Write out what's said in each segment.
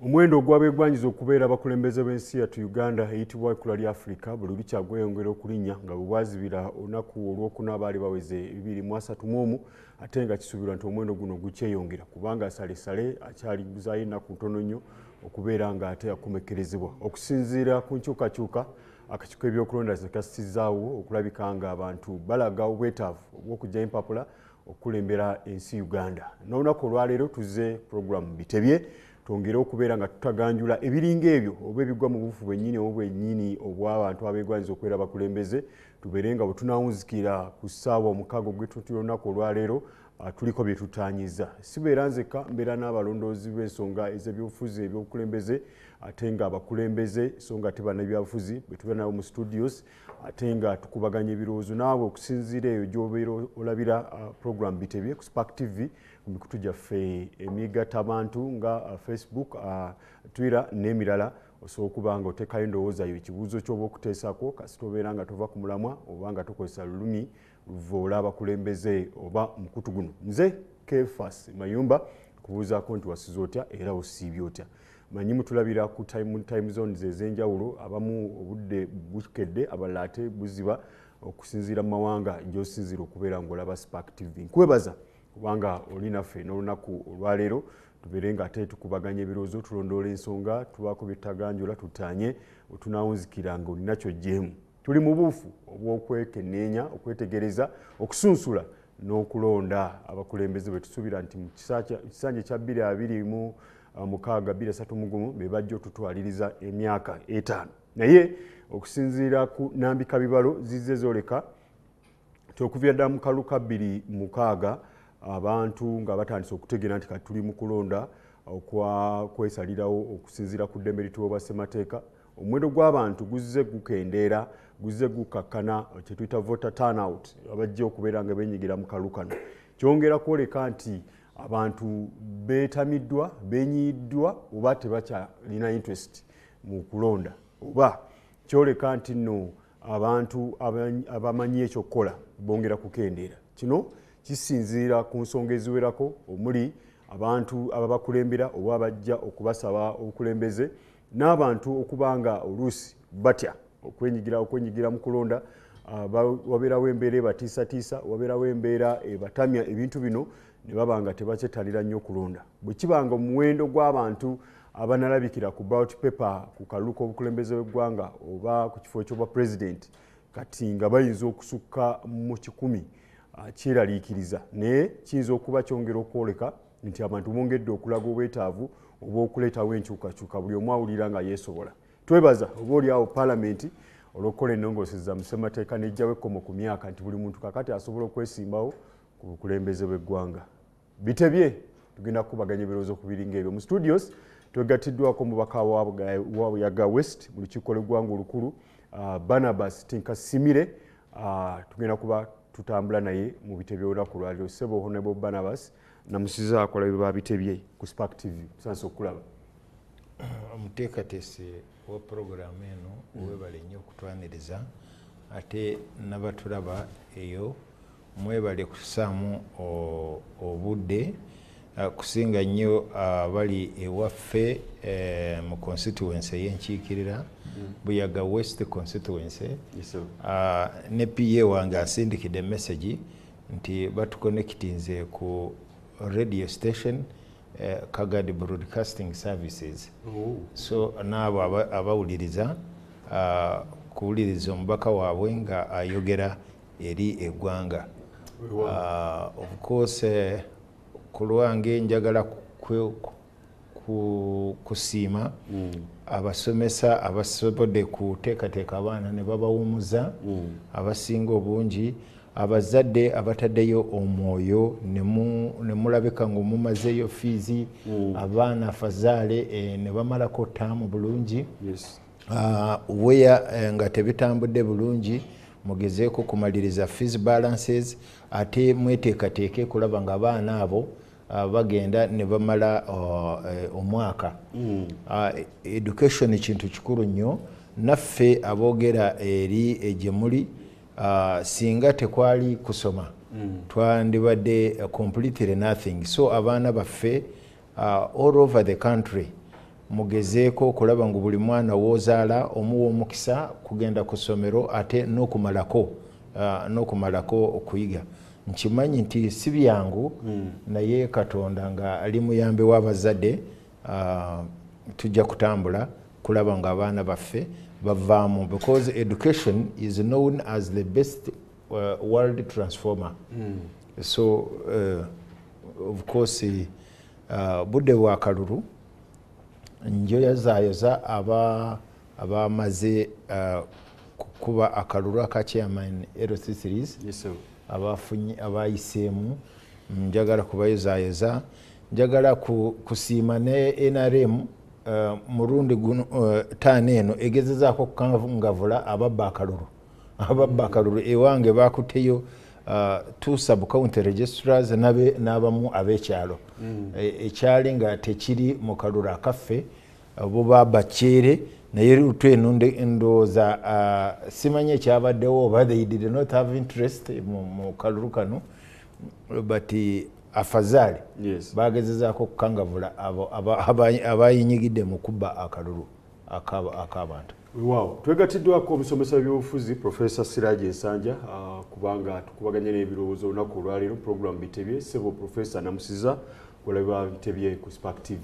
Omuwendo ogw'abeegwanyiza okubeera abakulembeze b'ensi yattu Uganda eyitibwa Ekkula lya Afrika buli lukya gweyongera okulinnya, nga bwe bwazibira olunaku Olwokuna baali baweze 231, ate nga kisuubirwa nti omuwendo guno gukyeyongera kubanga salesale akyali buzaayo ennaku ntono nnyo okubeera nga ate akomekkerezebwa. Okusinziira ku nkyukakyuka akakiiko k'ebyokulonda ze kassizaawo, okulabika nga abantu balaga obwetaavu obw'okuggyayo empapula okukulembera ensi Uganda. N'olunaku olwaleero tuzze puroguramu Bitebye twongere okubeera nga tutaganjula ebiringa ebyo oba ebigwa mu bufu bwennyini oba bwennyini obw'abantu abeegwanyiza okubeera abakulembeze, tubeere nga bwe tunaawunzikira ku ssaawa 6 ogw'ettuntu y'olunaku olwaleero tuliko bye tutaanyiza. Sibeera nzekka, mbeera n'abalondoozi b'ensonga ez'ebyobufuzi, ebyobukulembeze, ate nga abakulembeze so nga ate bannabyabufuzi bwe tubeera nabo mu studios, ate nga tukubaganya ebirowoozo naawe okusinziira eyo gy'obeera olabira program Bitebye ku Spark TV, ku mikutu gyaffe emigattabantu nga Facebook, Twitter n'emirala. Osobola okuba nga oteekayo endowooza yo, ekibuuzo ky'oba okuteesako, kasita obeera nga tova ku mulamwa oba nga tokozesa lulumi luvoola abakulembeze oba mukutu guno. Nze Kefas Mayumba, kubuuzaako nti wasiza otya era osiibye otya? Manyi mutulabira ku time zones ez'enjawulo, abamu obudde bukedde, abalala ate buziba, okusinziira mu mawanga gy'osinziira okubeera ng'olaba Spark TV. Nkwebaza kubanga oli naffe n'olunaku olwaleero, tubeere nga ate tukubaganya ebirowoozo, tulondoola ensonga, tubaako byetaganjula, tutaanye otunaawunzikira nga olina kyojjeemu. Tuli mu buufu obw'okwekenneenya, okwetegereza, okusunsula n'okulonda abakulembeze bwe tusuubira nti mu kisanja ekya 2026, 2031 be bajja otutwaliriza emyaka 5. Naye okusinziira ku nambika bibalo zizze zooleka nti okuviira ddala mu kalulu ka 2006, abantu nga batandise okutegeera nti kati tuli mu kulonda okwa kwesalirawo okusinziira ku ddembe lituweebwa ssemateeka, omuwendo gw'abantu guzze gukendeera, guzze gukakkana, kyetuyita voter turnout, abajja okubeera nga benyigira mu kalulu kano. Kyongera kwoleka nti abantu beetamiddwa, benyiiddwa oba tebakyalina interest mu kulonda, oba kyoleka nti nno abantu abamanyi ekyokukola bongera kukendeera. Kino kisinziira ku nsonga eziwerako, omuli abantu ababakulembera oba abajja okubasaba obukulembeze, n'abantu okuba nga oluusi batya okwenyigira mu kulonda. Wabeerawo embeera ebatiisatiisa, wabeerawo embeera ebatamya ebintu bino, ne baba nga tebakyettanira nnyo okulonda. Bwe kiba nga omuwendo gw'abantu abanalabikira ku ballot paper ku kalulu k'obukulembeze bw'eggwanga oba ku kifo ky'obwa pulezidenti kati nga bayinza okusukka mu 100, kyeraliikiriza, naye kiyinza okuba kyongera okwoleka nti abantu bongedde okulaga obwetaavu obw'okuleetawo enkyukakyuka, buli omu awulira nga yeesobola. Twebaza oba oli awo paalamenti olw'okukola ennongooseza mu ssemateeka n'ejjawo ekkomo ku myaka, nti buli muntu kakati asobola okwesimbawo ku bukulembeze bw'eggwanga. Bitebye tugenda kukubaganya ebirowoozo ku biringa ebyo. Mu studios twegattiddwako omubaka wa Buyaga West mu lukiiko lw'eggwanga olukulu, Barnabas Tinkasimire. Tugenda kuba tutambula naye mu bitebye olunaku lwaliro. Ssebo Honorable Barnabas, namusiza akola bye babitebye ku Spark TV, tusanyuse okukulaba. Omuteekateesi wa puroguramu eno, webale nnyo okutwaniriza, ate nabatulaba eyo mwebale kusaamu obudde, kusinga nnyo abali ewaffe mu constituency ey'enkiikirira, Buyaga West constituency. Ne PA wange asindikidde message nti batuconnectinze ku radio station Kagadi Broadcasting Services. So naabo abawuliriza kuwuliriza omubaka waabwe nga ayogera eri eggwanga. Of course, ku lwange njagala kusiima abasomesa abasobodde kuteekateeka abaana ne babawumuza abasinga obungi, abazadde abataddeyo omwoyo ne mulabika nga mumazeeyo fiizi, abaana afazaale ne bamalako taamu bulungi. Weya nga tebitambudde bulungi, mugezeeko kumaliriza fees balances, ate mweteekateeke kulaba nga abaana abo bagenda ne bamala omwaka. Education kintu kikulu nnyo. Naffe aboogera eri gye muli, singa tekwali kusoma, twandibadde completely nothing. So abaana baffe all over the country Mugezeeko okulaba ngu buli mwana w'ozaala omuwa omukisa kugenda ku ssomero ate n'okumalako okuyiga. Nkimanyi nti si byangu, naye Katonda nga ali muyambi w'abazadde, tujja kutambula kulaba nga abaana baffe bavaamu, because education is known as the best world transformer. So of course budde bwa kalulu, njoyazaayoza abamaze kukuba akalulu aka chairman LC3s abayiseemu, njagala kubayozayoza. Njagala kusiima ne NRM murundi guno, taano eno egezezaako okukangavula ababba akalulu. Ababba akalulu ewange bakuteyo two sub-county registrars n'abamu ab'ekyalo. Ekyali nga tekiri mu kalulu akaffe, bo baba kyere, naye lutu eno ndowooza simanyi ekyabaddewo oba they did not have interest mu kalulu kano, but afazaali bagezezaako okukangavula abo abayinyigidde mu kubba akalulu ak'abantu. Wow. Twegatiddwako omusomesa w'ebyobufuzi Professor Siraje Nsanja, kubanga tukubaganya n'ebirowoozo olunaku olwaleero program Bitebye. Ssebo Professor, namusiza olaba Bitebye ku Spark TV.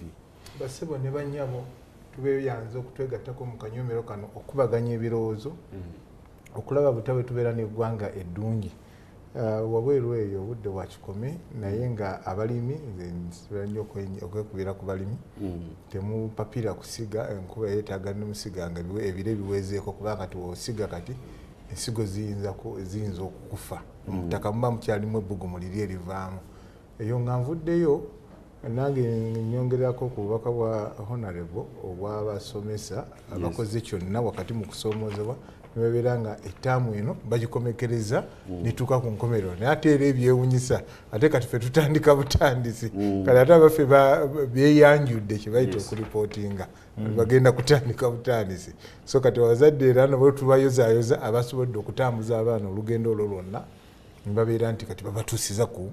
Bassebo ne bannyabo, tubeeyanze okutwegattako mu kanyomero kano okubaganya ebirowoozo okulaba buta bwe tubeera n'eggwanga eddungi. Wabweru eyo obudde bwa kikome, naye nga abalimi, nze nsobola nnyo okwekubira ku balimi, temupapira kusiga, enkuba yeetaaga nemusiga nga ebire biwezeeko, kubanga kati wosiga kati ensigo ziyinza okukufa. Mu ttaka muba mukyalimu ebbugumu liri erivaamu. Eyo nga nvuddeyo, nange nyongerako ku bubaka bwa honorable obw'abasomesa abakoze kyonna wakati mu kusoomoozebwa ne babeera nga ettaamu eno bagikomekereza netuuka ku nkomerero. Naye ate era ebyewunyisa, ate kati ffe tutandika butandisi, kale ate abaffe beeyanjudde kye bayita okuripootinga, bagenda kutandika butandisi. So kati abazadde era nabo tubayozaayoza abasobodde okutambuza abaana olugendo olwo lwonna ne babeera nti kati babatuusiza ku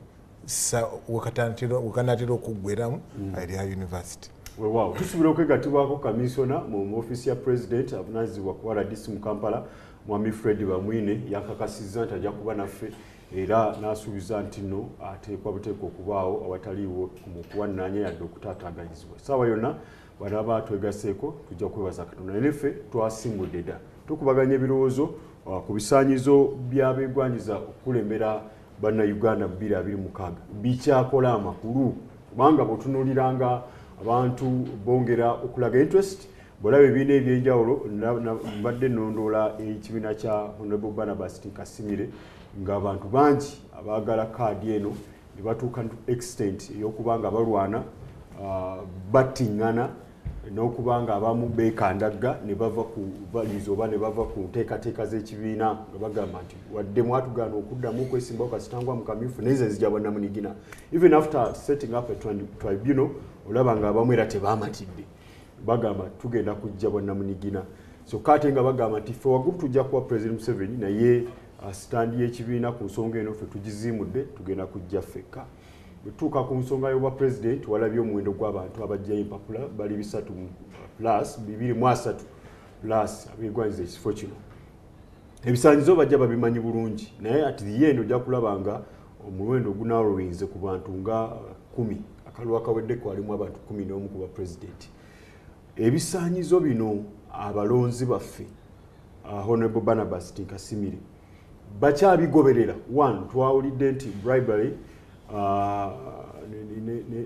wekanatera okuggweramu erya university. Weewaawo, tusuubira okwegattibwako kamisona mu ofiisi ya president avunaanyizibwa ku RDC mu Kampala, Mwami Fred Bamwine. Yakakasizza nti ajja kuba naffe era n'asuubiza nti nno ateekwa buteekwa okubaawo awataliiwo mu kuwannaanya yadde okutaataaganyizibwa. Essaawa yonna bw'anaaba twegaseeko tujja kwebaza Katonda, naye ffe twasimbudde dda tukubaganya ebirowoozo ku bisaanyizo by'abeegwanyiza okukulembera Bannayuganda mu 2026. Bikyakola amakulu? Kubanga bw'otunuuliranga abantu bongera okulaga interest, bw'olaba ebibiina ebyenjawulo, mbadde nnondoola ekibiina kya Honorable Barnabas Tinkasimire, ng'abantu bangi abaagala kaadi eno ne batuuka extent ey'okuba nga balwana, battiŋŋana, n'okuba nga abamu beekandagga ne bava ku values oba ne bava ku nteekateeka z'ekibiina, nga bagamba nti wadde mwatugaana okuddamu okwesimbawo kasitangwa mu kamyufu, naye ze nzija bwannamunigina. Even after setting up a tribunal, olaba nga abamu era tebamatidde, bagamba tugenda kujja bwannamunigina. So ate nga bagamba nti ffe waggulu tujja kuwa President Museveni, naye stand y'ekibiina ku nsonga eno ffe tugiziimudde, tugenda kujja ffekka. Bwe tutuuka ku nsonga y'obwa president, walabye omuwendo gw'abantu abajjayo empapula, bali 300 plus, 230 plus abeegwanyiza ekifo kino. Ebisaanyizo bajja babimanyi bulungi, naye at the end ojja kulaba nga omuwendo gunarrowinze ku bantu nga 10. Akalulu akawedde kwalimu abantu 11 ku ba president. Ebisaanyizo bino abalonzi baffe, Honorable Barnabas Tinkasimire, bakyabigoberera? One, twawulidde nti bribery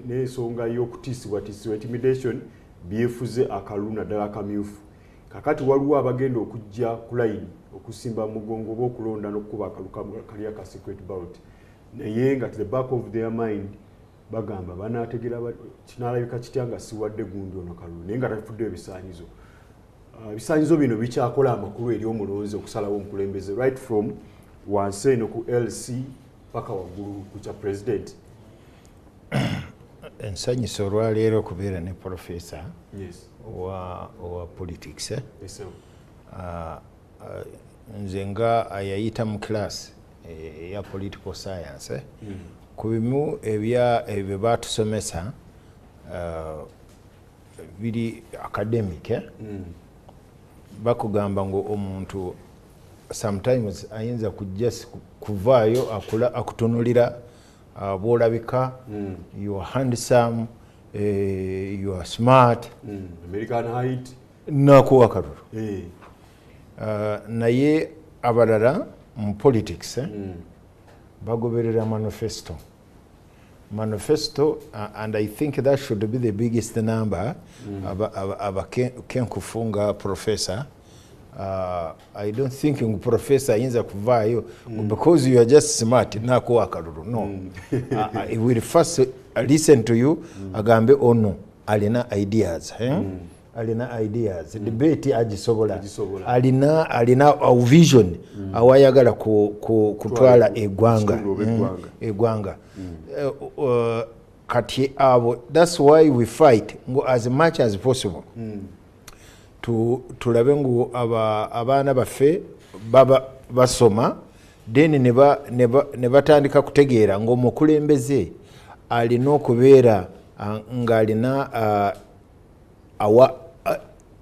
n'ensonga y'okutiisibwatiisibwa, intimidation, byefuze akalulu naddala akamyufu. Kakati waliwo abagenda okujja ku layini okusimba mugongo oba okulonda n'okukuba akalulu kali aka secret ballot, naye nga to the back of their mind bagamba banaategera kinaalabika kitya nga siwadde gundi ono kalulu, naye nga tafuddeyo ebisaanyizo. Ebisaanyizo bino bikyakola amakulu eri omulonzi okusalawo omukulembeze, right from wansi eno ku LC paka waggulu ku kya president? Ensanyusa olwaleero okubeera ne professor owa politics, eh? Yes, sir. Nze nga ayayita mu class eya political science, eh? Ku bimu ebyo batusomesa, biri academic, eh? Bakugamba ngu omuntu sometimes ayinza kujja kuvaayo akutunulira bwolabika, you are handsome, you are smart, American height, nakuwa akalulu. Naye abalala mu politics, bagoberera manifesto. And I think that should be the biggest number. Abakenkufu nga professor, I don't think ngu professor ayinza kuvaayo because you are just smart nakuwa akalulu. No. He will first listen to you, agambe ono alina ideas, eh? Alina ideas, debate agisobola, alina a vision awayagala kutwala eggwanga. Eggwanga. Kati abo, that's why we fight ngo as much as possible tulabe ngu abaana baffe baba basoma, then ne batandika kutegeera ng'omukulembeze alina okubeera ng'alina awa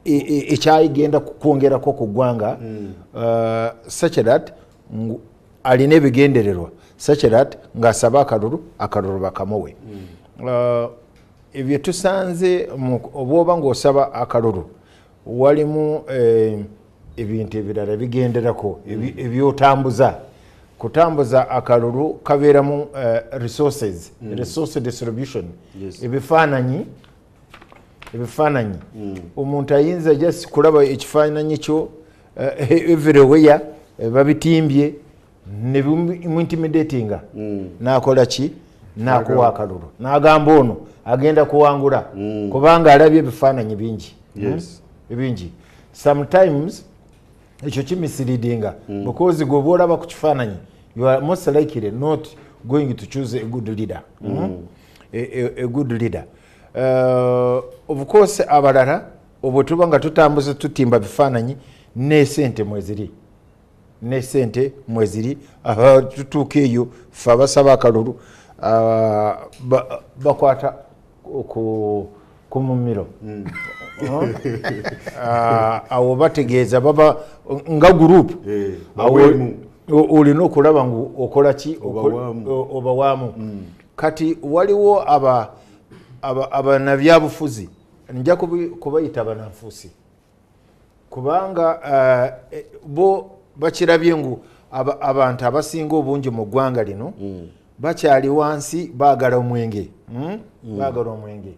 ekyayigenda kwongerako ku ggwanga, such that alina ebigendererwa, such that ng'asaba akalulu bakamuwe. Ebyo tusanze obwoba ng'osaba akalulu walimu ebintu ebirala bigenderako ebyotambuza. Kutambuza akalulu kabeeramu resources, resource distribution, ebifaananyi. Omuntu ayinza just kulaba ekifaananyi kyo everywhere, babitimbye ne bimuintimidatinga, n'akola ki? N'akuwa akalulu, n'agamba ono agenda kuwangula kubanga alabye ebifaananyi bingi. Ebingi. Sometimes ekyo kimisleadinga, because gwe bw'olaba ku kifaananyi, you are most likely not going to choose a good leader. A good leader. Of course abalala obwe tuba nga tutambuza tutimba bifaananyi ne sente mweziri, tutuuka eyo ffe abasaba akalulu bakwata ku mumiro. Awo bategeeza baba nga group, olina okulaba ngu okola ki, obawaamu. Kati waliwo abanabyabufuzi, nja kubayita abananfuusi, kubanga bo bakirabye ngu abantu abasinga obungi mu ggwanga lino bakyali wansi, baagala omwenge. Baagala omwenge.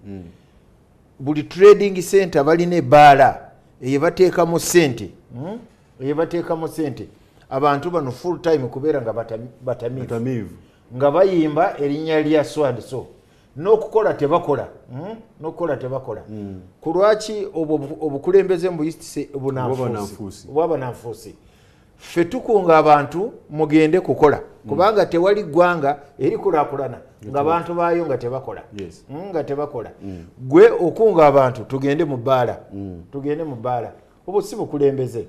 Buli trading center balina ebbaala eyebateekamu sente, eyebateekamu sente. Abantu bano full time kubeera nga batamiivu, nga bayimba erinnya lya so and so, n'okukola tebakola. N'okukola tebakola. Ku lwaki obukulembeze mbuyitise obwabananfuusi? Ffe tukunga abantu mugende kukola, kubanga tewali ggwanga erikulaakulana nga bantu baayo nga tebakola. Nga tebakola. Gwe okunga abantu tugende mu bbaala, tugende mu bbaala, obwo si bukulembeze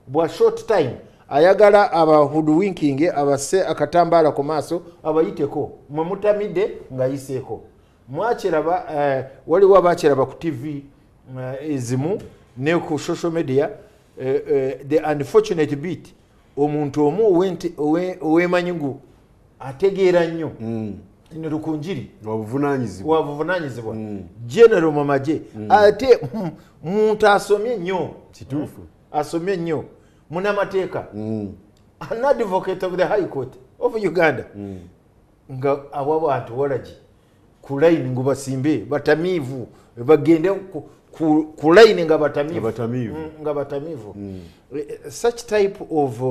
bwa short time. Ayagala aba hoodwinking, abase akatambaala ku maaso, abayiteko mwe mutamidde ng'ayiseeko. Mwakiraba, waliwo abakiraba ku TV ezimu ne ku social media, the unfortunate bit, omuntu omu owemanyi ngu ategeera nnyo ne Rukunjiri wabuvunanyizibwa general mu magye, ate muntu asomye nnyo, kituufu, asomye nnyo, munamateeka, an advocate of the High Court of Uganda, nga abo abantu walagi ku line ngu basimbe batamiivu, bagende ku line nga batamiivu, nga batamiivu. Such type of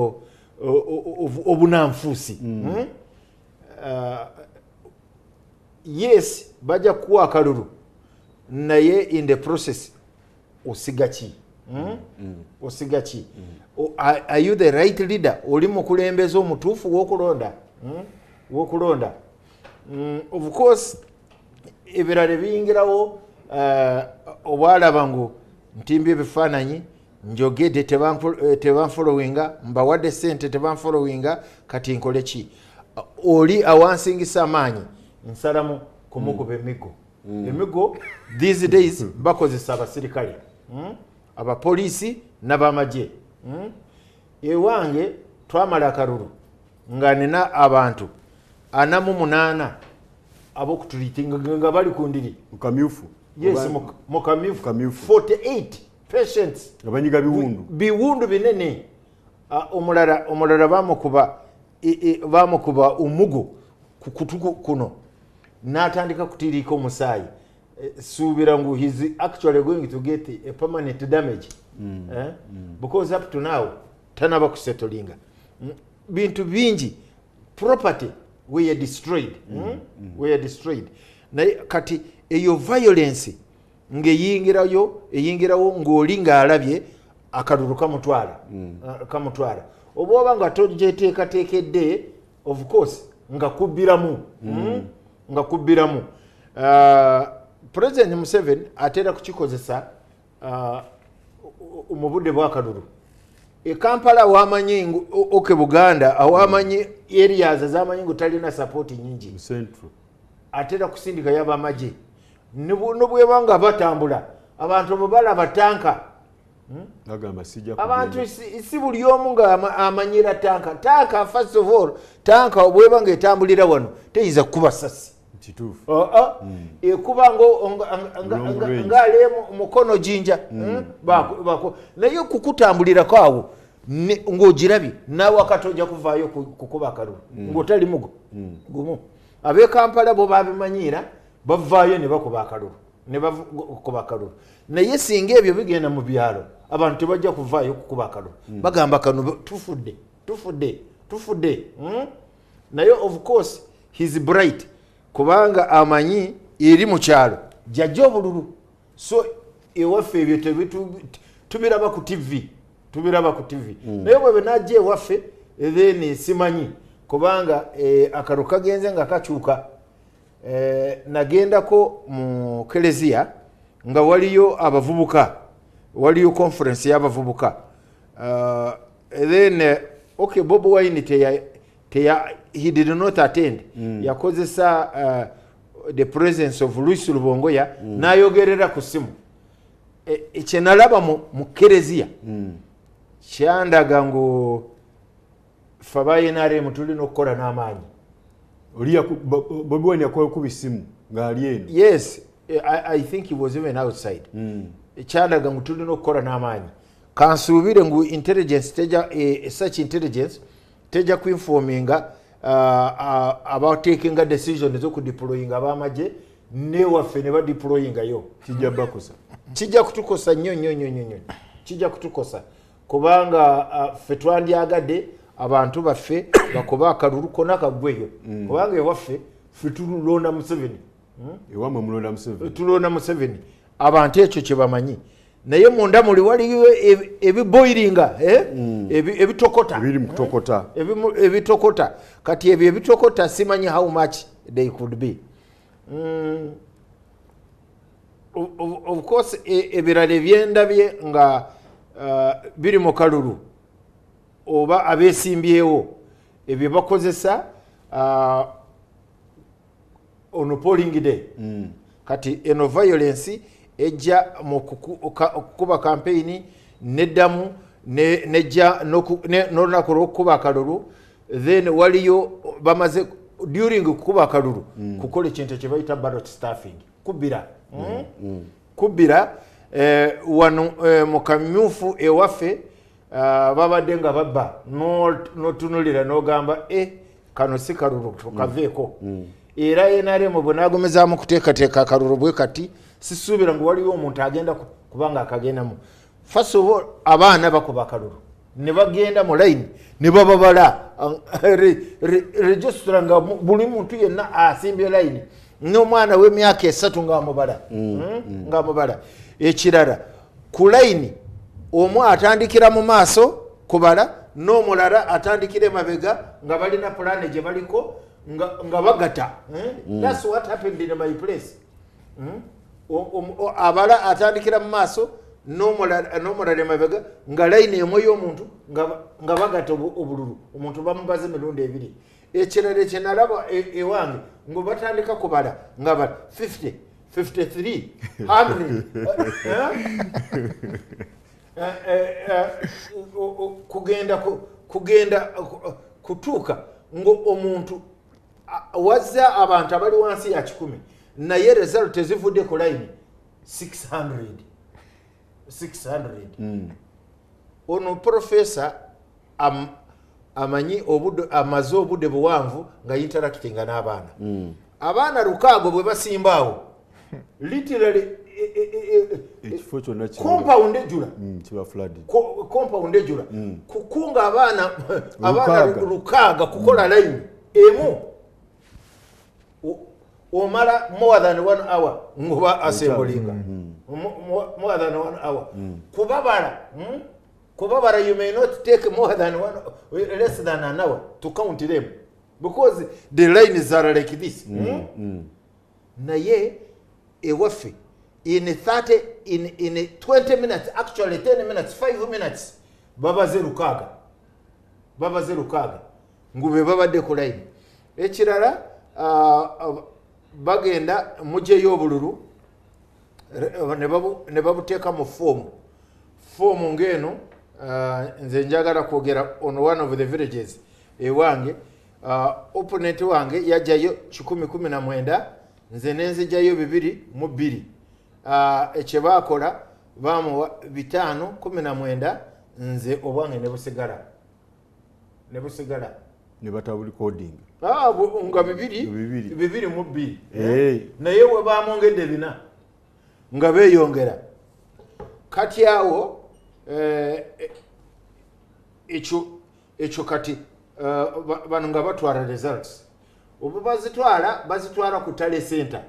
obunanfuusi. Yes, bajja kuwa akalulu, naye in the process osiga ki? Osiga ki? Are you the right leader? Oli mukulembeze omutuufu w'okulonda? W'okulonda. Of course ebirala biyingirawo. Obwalaba ngu ntimbye ebifaananyi, njogedde, tebanfollowinga, mbawadde sente tebanfollowinga, kati nkole ki? Oli awansingisa amaanyi nsalamu kumukuba emiggo. Emigo these days bakozesa abasirikale, abapoliisi n'abamagye. Ewange twamala akalulu nga nina abantu 48 ab'okuturiitinga nga bali ku ndiri. Mukamyufu. Yes, mukamyufu. 48 patients. Abanyiga biwundu. Biwundu binene. Omulala bamukuba omugo ku kutuku kuno n'atandika kutiirika omusaayi. Suubira ngu he's actually going to get a permanent damage, because up to now tanaba kusettlinga. Bintu bingi, property were destroyed. Were destroyed. Naye kati eyo violence ng'eyingirayo, eyingirawo ng'oli ng'alabye akalulu kamutwala. Kamutwala. Oba oba nga togyeteekateekedde, of course nga kubbiramu. Nga kubbiramu. President Museveni atera kukikozesa mu budde bw'akalulu. E Kampala wamanyi, oke Buganda awamanyi areas azamanyi ngu talina support nyingi. Central. Atera kusindika y'abamagye. Nobweba nga batambula abantu bwe balaba tanka. Agamba sijja abantu si buli omu nga amanyira tanka. Tanka first of all, tanka bweba nga etambulira wano teyinza kukuba sasi. Kituufu. Ekuba ng'alemu mukono jinja. Naye kukutambulirako awo ng'ogirabye naawe akati ojja kuvaayo kukuba akalulu ng'otali mugo gumu. Ab'e Kampala bo babimanyiira bavaayo ne bakuba akalulu, ne bakuba akalulu. Naye singa ebyo bigenda mu byalo abantu tebajja kuvaayo kukuba akalulu. Bagamba kano tufudde, tufudde, tufudde. Naye of course he's bright kubanga amanyi eri mu kyalo jjajja obululu. So ewaffe ebyo tubiraba ku TV, tubiraba ku TV. Naye bwe najja ewaffe then simanyi kubanga akalulu kagenze nga kakyuka. Nagendako mu kelezia nga waliyo abavubuka, waliyo conference y'abavubuka. Then okay, Bobi Wine teya he did not attend. Yakozesa the presence of Louis Lubongoya n'ayogerera ku ssimu. Kye nalaba mu kelezia kyandaga ngu ffe aba NRM tulina okukola n'amaanyi. Oli Bobi Wine yakola kuba essimu ng'ali eno. Yes, I think he was even outside. Kyandaga ngu tulina okukola n'amaanyi. Kansuubire ngu intelligence teja, such intelligence tejja kuinforminga abatekinga decision ez'okudeployinga ab'amagye newaffe ne badeployingayo. Kijja bakosa. Kijja kutukosa nnyo nnyo nnyo nnyo. Kijja kutukosa kubanga ffe twandyagadde abantu baffe bakoba akalulu konna kaggweyo. Kubanga ewaffe ffe tulonda Museveni. Ewamwe mulonda Museveni. Tulonda Museveni. Abantu ekyo kye bamanyi. Naye munda muli waliyo ebiboiringa, ebitokota. Ebiri mu kutokota. Ebitokota. Kati ebyo ebitokota simanyi how much they could be. Of course ebirala ebyendabye nga biri mu kalulu oba abeesimbyewo ebyo bakozesa ono polling day. Kati eno violence ejja mu okukuba campaign neddamu nejja n'olunaku lw'okukuba akalulu. Then waliyo bamaze during kukuba akalulu kukola ekintu kye bayita ballot stuffing, kubbira. Kubbira wano mu kamyufu ewaffe babadde nga babba n'otunulira n'ogamba kano si kalulu tukaveeko. Era NRM bwe naagomezaamu kuteekateeka akalulu bwe kati sisuubira ngu waliwo omuntu agenda kubanga akagendamu. First of all abaana bakuba akalulu ne bagenda mu line ne bababala registra nga buli muntu yenna asimbye line n'omwana w'emyaka 3 ng'amubala. Ng'amubala. Ekirala ku line omu atandikira mu maaso kubala n'omulala atandikira emabega nga balina pulaani gye baliko nga bagata. That's what happened in my place. Abala atandikira mu maaso n'omulala emabega nga layini emu y'omuntu nga bagata obululu omuntu bamubaze emirundi ebiri. Ekirala kye nalaba ewange nga batandika kubala nga bala 50 53 100 kugenda kutuuka ngo omuntu wazza abantu abali wansi ya 10 naye result ezivudde ku line 600. Ono professor amanyi amaze obudde buwanvu nga interactinga n'abaana. Abaana lukaago bwe basimbaawo literally ekifo kyonna compound ejjula. Kiba flooded. Compound ejjula. Kukunga abaana lukaaga kukola line emu omala more than 1 hour ngoba assemblinga. More than 1 hour. Kubabala kubabara you may not take more than less than an hour to count them because the lines are like this. Naye ewaffe in 30 in 20 minutes, actually 10 minutes, 5 minutes babaze lukaaga ngube babadde ku line. Ekirala bagenda mujeyo obululu ne babuteeka mu foomu ng'eno. Nze njagala kwogera on one of the villages ewange. Opponent wange yajjayo 119, nze nenzijjayo 202. Ekye baakola bamuwa 519, nze obwange ne busigala ne bataburecording nga 202. Naye we bamwongedde 4 nga beeyongera. Kati awo ekyo kati bano nga batwala results oba bazitwala ku tally center.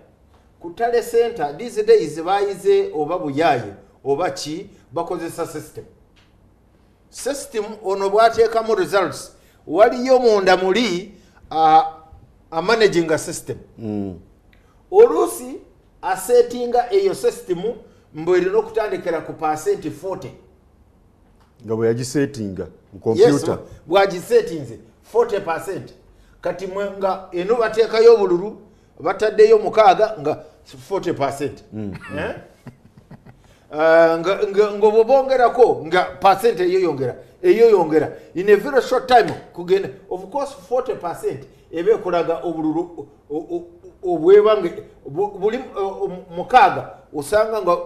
Ku tally center these days bayize oba buyaye oba ki, bakozesa system ono bwateekamu results waliyo munda muli a managing a system. Oluusi asetinga eyo system mbu erina okutandikira ku 40%. Nga bwe yagisetinga mu computer. Yes, bwagisetinze 40%. Kati mwe nga eno bateekayo obululu bataddeyo 6 nga 40%. Nga bw'obongerako nga percent eyeyongera in a very short time kugenda. Of course 40% eba ekulaga obululu obwebange buli 6 osanga nga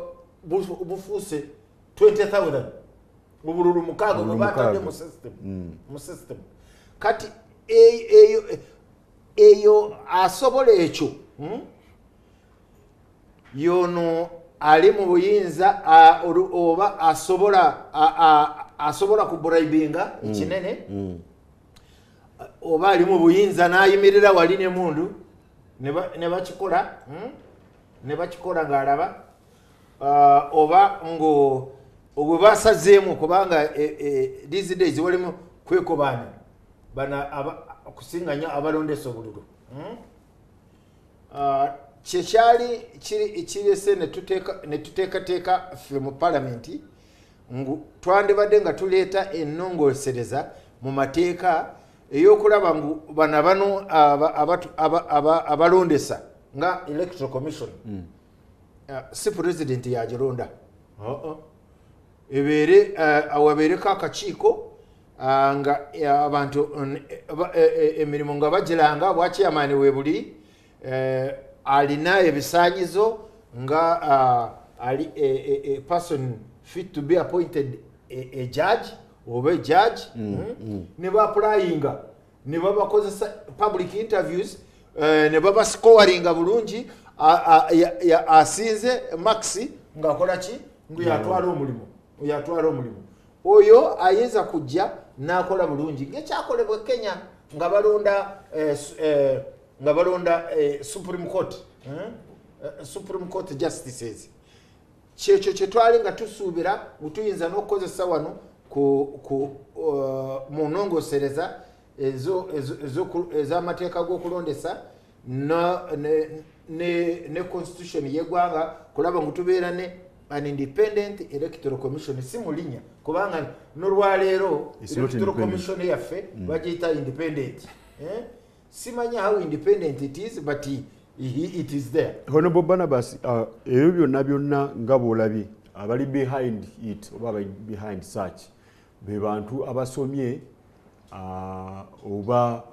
bufuuse 20,000 obululu 6 bwe batadde mu system. Kati eyo asobola ekyo yono ali mu buyinza oba asobola kubribinga ekinene, oba ali mu buyinza n'ayimirira wali n'emmundu ne bakikola ng'alaba, oba ngo bwe basazeemu kubanga these days walimu kwekobaana bana okusinga nnyo abalondesa obululu. Kyekyali kirese ne tuteekateeka ffe mu palamenti ngu twandibadde nga tuleeta ennongoosereza mu mateeka ey'okulaba ngu bano bano abalondesa nga Electoral Commission si president yagironda, ebeere awabeereko akakiiko nga abantu emirimu nga bagiranga bwa chairman we buli alina ebisaanyizo nga ali a person fit to be appointed a judge oba judge, ne baapplyinga ne babakozesa public interviews, ne babascoringa bulungi, asinze max ng'akola ki, ng'yatwala omulimu. Oyo ayinza kujja n'akola bulungi ng'ekyakolebwa Kenya nga balonda Supreme Court, Supreme Court justices. Kyekyo kye twali nga tusuubira ngu tuyinza n'okukozesa wano mu nnongoosereza ez'amateeka g'okulondesa ne constitution y'eggwanga kulaba ngu tubeera ne an independent electoral commission, si mu linnya kubanga n'olwaleero electoral commission yaffe bagiyita independent. Simanya how independent it is, but It is there. Honorable Barnabas, ebyo byonna byonna nga bw'olabye, abali behind it oba abali behind such be bantu abasomye oba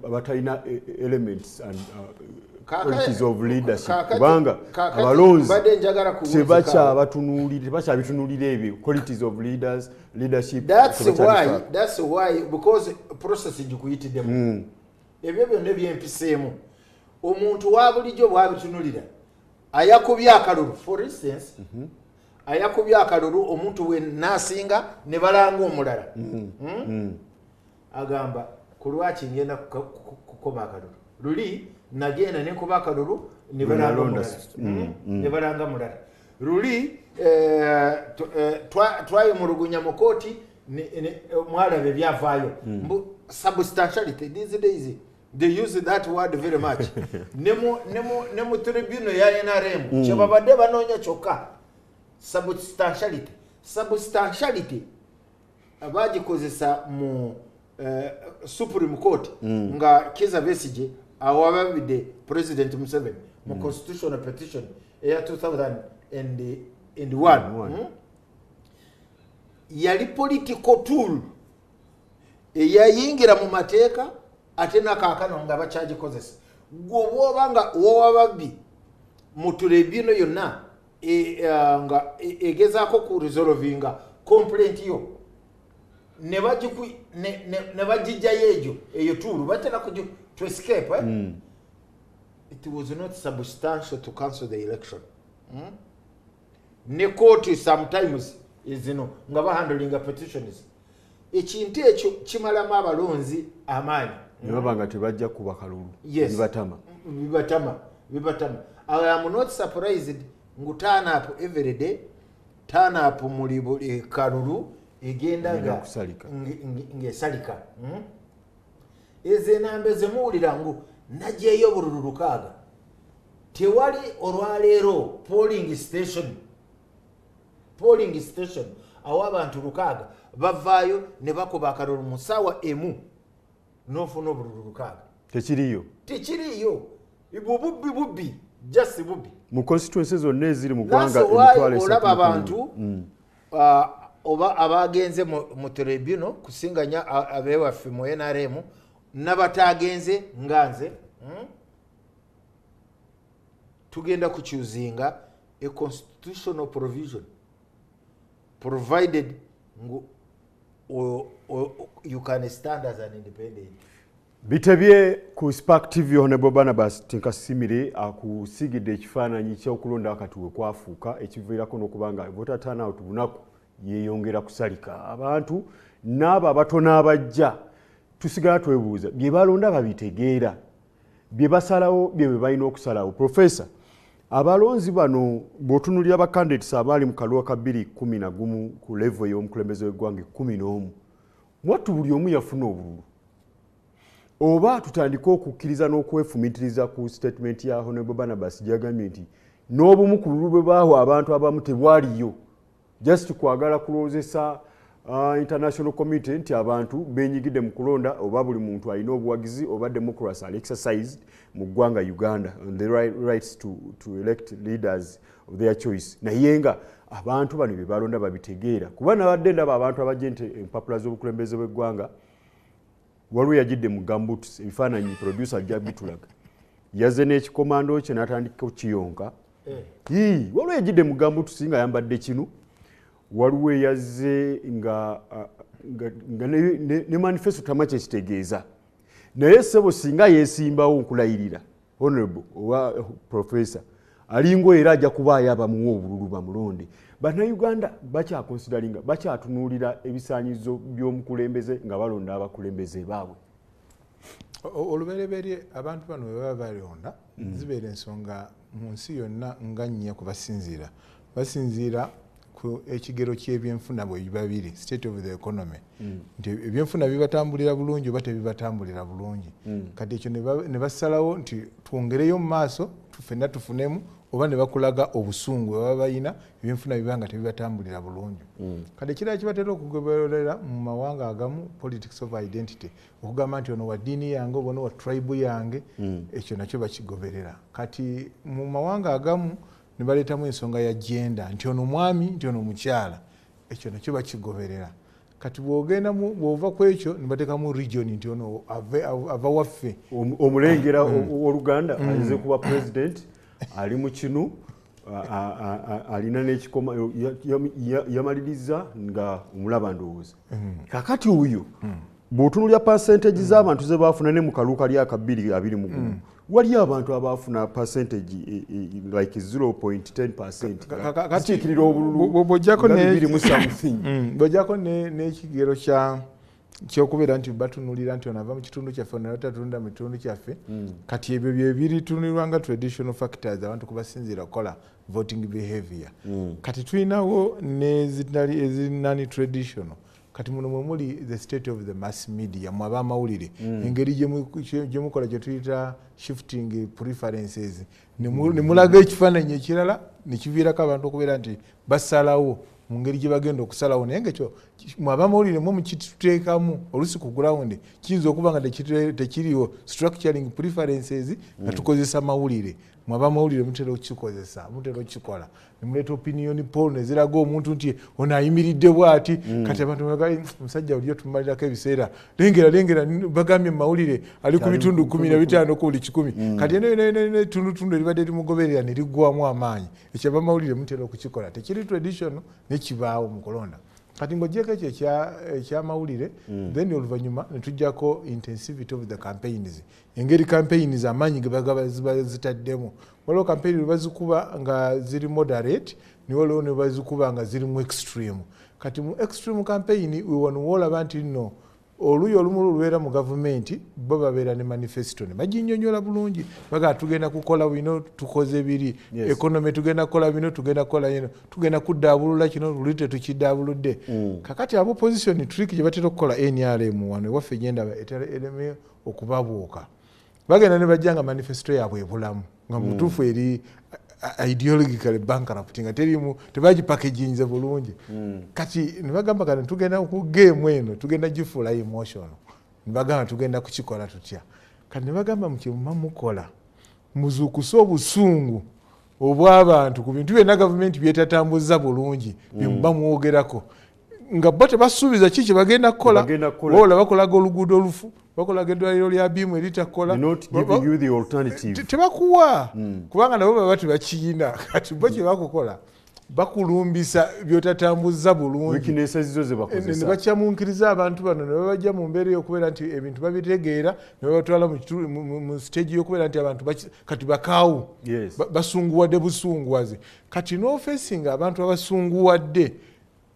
abatalina elements and qualities of leadership, kubanga abalonzi tebakyabitunuulira ebyo qualities of leaders, leadership. That's why because process gikuyitiddemu ebyo byonna byempiseemu, omuntu wa bulijjo bwabitunulira ayakubye akalulu, for instance, ayakubye akalulu omuntu we nasinga ne balanga omulala, agamba ku lwaki ngenda kukoba akalulu, luli nagenda nenkuba akalulu ne balanga mulala, luli twayemulugunya mu kooti mwalaba ebyavaayo. Substantiality these days they use that word very much. Ne mu tribunal ya NRM kyebabadde banoonya kyokka substantiality. Substantiality bagikozesa mu Supreme Court nga Kizza Besigye awababidde President Museveni mu constitutional petition eya 2001. Yali political tool eyayingira mu mateeka ate nakaakano nga bakyagikozesa. Gwe bw'oba nga wowababbi mu tribunal yonna nga egezaako ku resolvinga complaint yo ne bagijjayo egyo eyo tool batera to escape. It was not substantial to cancel the election. Ne court sometimes zino nga bahandlinga petitions, ekintu ekyo kimalamu abalonzi amaanyi ne baba nga tebajja kuba kalulu. Yes. Bibatama. I am not surprised ngu turn up every day, turn up muli buli kalulu egenda ng'esalika. Ezo enamba zemuwulira ngu naggyeyo bululu 6, tewali olwaleero polling station awo abantu 6 bavaayo ne bakuba akalulu mu ssaawa emu n'ofuna obululu 6. Tekiriyo. Bubbi just bubbi mu constituency zonna eziri mu ggwanga emitwalo esatu. Olaba abantu oba abagenze mu tribunal kusinganya abewaffe mu NRM n'abatagenze nga nze, tugenda kuchoosinga a constitutional provision provided you can stand as an independent. Bitebye ku Spark TV, Honorable Barnabas Tinkasimire akusigidde ekifaananyi ky'okulonda wakati we kwafuuka ekiviirako n'okubanga voter turnout bunaku yeeyongera kusalika abantu n'abo abatono abajja. Tusigala twebuuza bye balonda babitegeera, bye basalawo bye balina okusalawo. Professor, abalonzi bano bw'otunuulira ba candidates abaali mu kalulu ka 2011 ku level y'omukulembeze w'eggwanga 11, mwattu buli omu yafuna obululu. Oba tutandike okukkiriza n'okwefumiitiriza ku statement ya Honorable Barnabas gy'agambye nti n'obumu ku bululu bwe baawa abantu abamu tebwaliyo, just kwagala kulowoozesa international community nti abantu benyigidde mu kulonda oba buli muntu alina obuwagizi oba democracy ali exercised mu ggwanga Uganda and the rights to elect leaders of their choice. Naye nga abantu bano bye balonda babitegeera, kuba nabadde ndaba abantu abajja nti empapula z'obukulembeze bw'eggwanga waliwo yagidde mu gumboots, ebifaananyi producer ajja bitulaga, yazze n'ekikomando kye n'atandika okukiyonka. Waliwo yagidde mu gumboots nga ayambadde kinu, waliwo eyazze nga ne manifesto tama kyekitegeeza. Naye ssebo singa yeesimbawo nkulayirira Honorable oba Professor alingo era ajja kubaayo abamuwa obululu bamulonde. Bannayuganda bakyakonsidaringa, bakyatunuulira ebisaanyizo by'omukulembeze nga balonda abakulembeze baabwe. Olubereberye abantu bano bwe baba balonda zibeera ensonga mu nsi yonna nga nnya kubasinziira. Basinziira ku ekigero ky'ebyenfuna bwe biba biri, state of the economy, nti ebyenfuna bibatambulira bulungi oba tebibatambulira bulungi. Kati ekyo ne basalawo nti twongereyo mu maaso ffenna tufunemu, oba ne bakulaga obusungu bwe baba balina ebyenfuna biba nga tebibatambulira bulungi. Kati ekirala kibatera okugoberera mu mawanga agamu, politics of identity, okugamba nti ono wa ddiini yange oba ono wa tribe yange, ekyo nakyo bakigoberera. Kati mu mawanga agamu ne baleetamu ensonga ya gender, nti ono mwami, nti ono mukyala, ekyo nakyo bakigoberera. Kati bw'ogenda bw'ova ku ekyo ne bateekamu region, nti ono ava waffe. Omulengera ow'oluganda ayinza kuba president ali mu kinu, alina n'ekikoma, yamaliriza nga omulaba ndowooza. Kakati oyo bw'otunuulira percentage z'abantu ze baafuna ne mu kalulu kali aka 2021, waliyo abantu abaafuna percentage like 0.10%, Kati zikiikirira obululu bw'ojjako nga bibiri mu something. Bw'ojjako n'ekigero kyokubeera nti batunuulira nti ono ava mu kitundu kyaffe, ono tatunula mu kitundu kyaffe. Kati ebyo bye biritunulirwa nga traditional factors abantu kubasinziira okukola voting behavior. Kati tulinawo n'ezitali ezinani traditional. Kati muno mwe muli the state of the mass media, mwe ab'amawulire, engeri gye mukola gye tuyita shifting preferences, ne mulaga ekifaananyi ekirala ne kiviirako abantu okubeera nti basalawo mu ngeri gye bagenda okusalawo. Naye ng'ekyo mwe ab'amawulire mwe mukituteekamu oluusi ku ground, kiyinza okuba nga tekiriwo structuring preferences nga tukozesa mawulire. Mwe ab'amawulire mutera okukikozesa, mutera okukikola ne muleeta opinion poll ne ziraga omuntu nti ono ayimiridde bw'ati. Kati abantu bagamba, omusajja oli otumalirako ebiseera, lengera, lengera, bagambye mu mawulire ali ku Ali bitundu ku kumi na bitaano ku buli 100. Kati eno yona yona yona ettundutundu eribadde limugoberera ne liggwamu amaanyi. Ekyo ab'amawulire mutera okukikola, tekiri traditional nekibaawo mu kulonda. Kati ng'oggyeko ekyo ekyamawulire, then oluvannyuma ne tuggyako intensivity of the campaigns, engeri campaigns amaanyi ge bagaba ziba zitaddemu. Waliwo campaign lwe bazikuba nga ziri moderate, ne waliwo ne bazikuba nga ziri mu extreme. Kati mu extreme campaign we wano woolaba nti nno oluuyi olumu lubeera mu gavumenti, bo babeera ne manifesto ne baginnyonnyola bulungi, bagamba tugenda kukola bino, tukoze biri, economy tugenda kukola bino, tugenda kukola bino, tugenda kuddaabulula kino, luli tetukidaabuludde. Kakati aba opposition trick gye batera okukola, NRM wano ewaffe gyendaba ereme okubabuuka, bagenda ne bajja nga manifesto yaabwe ebulamu, nga mu butuufu eri ideologically bankrupt, nga terimu, tebagipackaginze bulungi. Kati ne bagamba kati tugenda ku game eno, tugenda gifuula emotional. Ne bagamba tugenda kukikola tutya? Kati ne bagamba mukye mukola muzuukuse obusungu obw'abantu ku bintu byonna gavumenti byetatambuza bulungi, byemuba mwogerako, nga bo tebasuubiza ki kye bagenda kukola. Bagenda kukola. Wabula bakolaga oluguudo olufu, bakolaga eddwaliro lya biimu eritakola. They're not giving you the alternative. Tebakuwa, kubanga nabo baba tebakiyina. Kati bo kye bakukola, bakulumbisa by'otatambuza bulungi. Weaknesses zo ze bakozesa. Ne bakyamunkiriza abantu bano, ne babajja mu mbeera ey'okubeera nti ebintu babitegeera, ne babatwala mu stage y'okubeera nti abantu kati bakaawu. Basunguwadde busunguwaze. Kati n'ofeesinga abantu abasunguwadde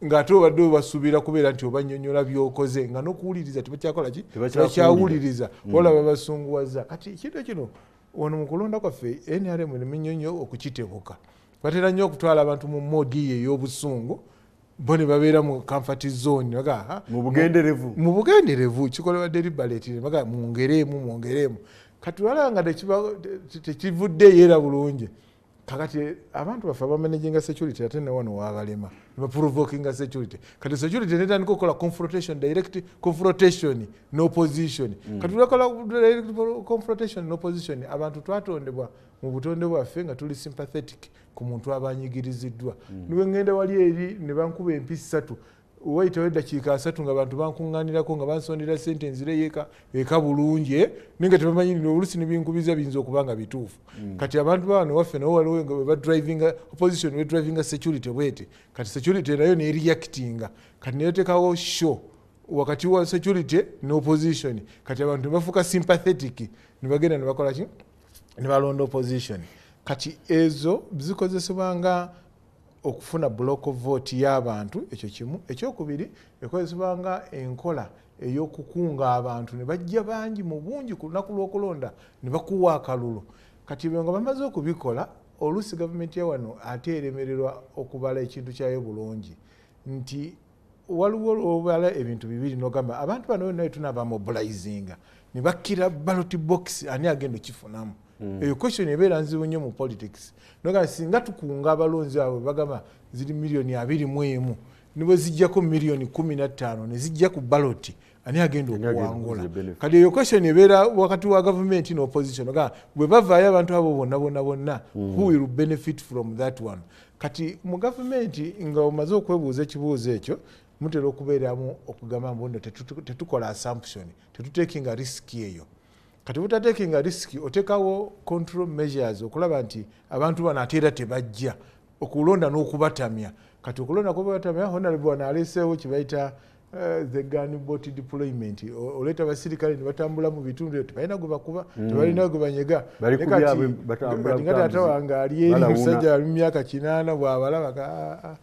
ng'ate obadde obasuubira kubeera nti obannyonnyola by'okoze, nga n'okuwuliriza tebakyakola ki? Tebakyawuliriza. Tebakyawuliriza. Wabula babasunguwaza. Kati ekintu kino wano mu kulonda kwaffe NRM nnyo nnyo okukitebuka. Batera nnyo okutwala abantu mu mode eyo ey'obusungu, bo ne babeera mu comfort zone, ne bagamba, aha, Mu bugenderevu. Mu bugenderevu, kikolebwa deliberate, ne bagamba mwongereemu, mwongereemu. Kati walaba nga tekivuddeeyo era bulungi. Kakati abantu baffe abamanaginga security ate ne wano waabalema, ne baprovokinga security. Kati security netandika okukola confrontation, direct confrontation ne opposition. Kati lwakola direct confrontation ne opposition, abantu twatondebwa mu butonde bwaffe nga tuli sympathetic ku muntu abanyigiriziddwa. Niwe ngenda wali eri ne bankuba empi 3, wayitawo eddakiika 3 nga abantu bankuŋŋaanirako nga bansondera ssente nzireyo eka bulungi, naye nga tebamanyi nti oluusi ne binkubiza biyinza okuba nga bituufu. Kati abantu bano waffe nabo waliwo nga bwe badrivinga opposition, bwe drivinga security bwete. Kati security nayo ne reactinga. Kati neteekawo show wakati wa security ne opposition. Kati abantu ne bafuuka sympathetic, ne bagenda ne bakola ki? Ne balonda opposition. Kati ezo zikozesebwa nga okufuna block of vote y'abantu, ekyo kimu. Ekyokubiri, ekozesebwa nga enkola ey'okukunga abantu ne bajja bangi mu bungi ku lunaku lw'okulonda ne bakuwa akalulu. Kati ebyo nga bamaze okubikola, Oluusi gavumenti ya wano ate eremererwa okubala ekintu kyayo bulungi, nti waliwo obala ebintu bibiri n'ogamba abantu bano bonna tunabamobilizinga ne bakkira ballot box, ani agenda okifunamu? Eyo question ebeera nzibu nnyo mu politics. Nogamba singa tukunga abalonzi abo bagamba ziri 21 millioni ne bwe zijjako 15 millioni ne zijja ku ballot, ani agenda okuwangula? Kati eyo question ebeera wakati wa gavumenti n'opposition. Ogamba bwe bavaayo abantu abo bonna bonna bonna, who will benefit from that one? Kati mu gavumenti nga omaze okwebuuza ekibuuzo ekyo, mutera okubeeramu okugamba mbu nno tetukola assumption, tetutekinga risk eyo. Kati butatekinga risk, oteekawo control measures okulaba nti abantu bano ate era tebajja okulonda n'okubatamya. Kati okulonda kubatamya, honorable wano aleeseewo kyebayita the gunboat deployment. Oleeta abasirikale ne batambula mu bitundu ebyo, tebalina gwe bakuba, tebalina gwe banyega. Bali Naye ku byabwe, batambula kati nga taata butambuzi. wange ali eri, Balawuna. musajja ali mu myaka 80, bw'abalaba "Ah, ah,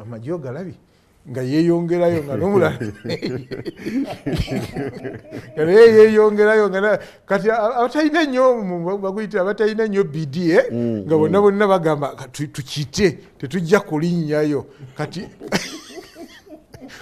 amagye ogalabye nga yeeyongerayo, nga n'omulala nga naye yeeyongerayo nga kati abatalina nnyo baguyita abatalina nnyo bidi, eh? Nga bonna bonna bagamba tukite, tetujja kulinnyayo." Kati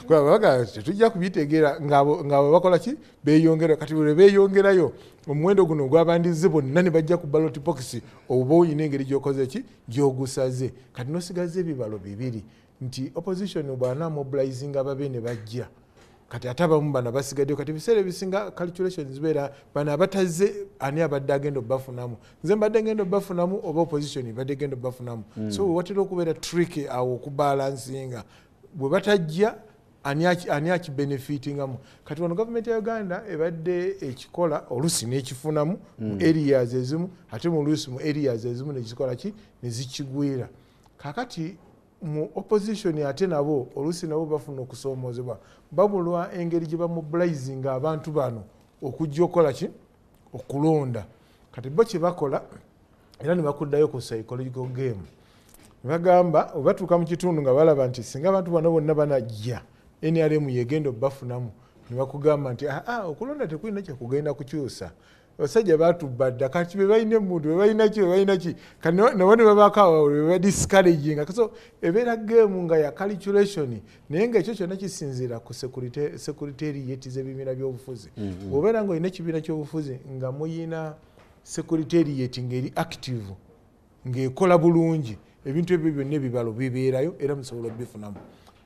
baga tetujja kubitegeera ng'abo bakola ki, beeyongerayo. Kati bwe beeyongerayo, omuwendo guno ogwabandize bonna ne bajja ku ballot box, oba oyina engeri gyokoze ki gyogusaze. Kati nosigaza ebibalo bibiri nti opposition bwana mobilizinga ababe ne bajja, kati ate abamu bano basigaddeyo. Kati ebiseera ebisinga calculation zibeera bano abatazze, ani abadde agenda obbafunamu? Nze mbadde ngenda obbafunamu oba opposition ebadde genda obbafunamu? So watera okubeera trick awo okubalansinga bwe batajja, ani akibenefitingamu. Kati wano gavumenti ya Uganda ebadde ekikola oluusi n'ekifunamu mu areas ezimu, ate mu luusi mu areas ezimu nekikola ki, nezikigwira. Kakati mu opposition ate nabo oluusi nabo bafuna okusoomoozebwa, babulwa engeri gye bamobilizinga abantu bano okujja okukola ki, okulonda. Kati bo kye bakola era ne bakuddayo ku psychological game, ne bagamba bwe batuuka mu kitundu nga balaba nti singa abantu bano bonna banajja, NRM yegenda obbafunamu, ne bakugamba nti aa, okulonda tekulina kyekugenda kukyusa, abasajja batubba dda, kati be balina emundu, be balina ki, be balina ki. Kati nabo ne babaako awo be badiscouraginga. So ebeera game nga ya calculation, naye nga ekyo kyonna kisinziira ku secretariat z'ebibiina by'obufuzi. Bw'obeera ng'olina ekibiina ky'obufuzi nga muyina secretariat ng'eri active, ng'ekola bulungi, ebintu ebyo byonna ebibalo bibeerayo era musobola obifunamu.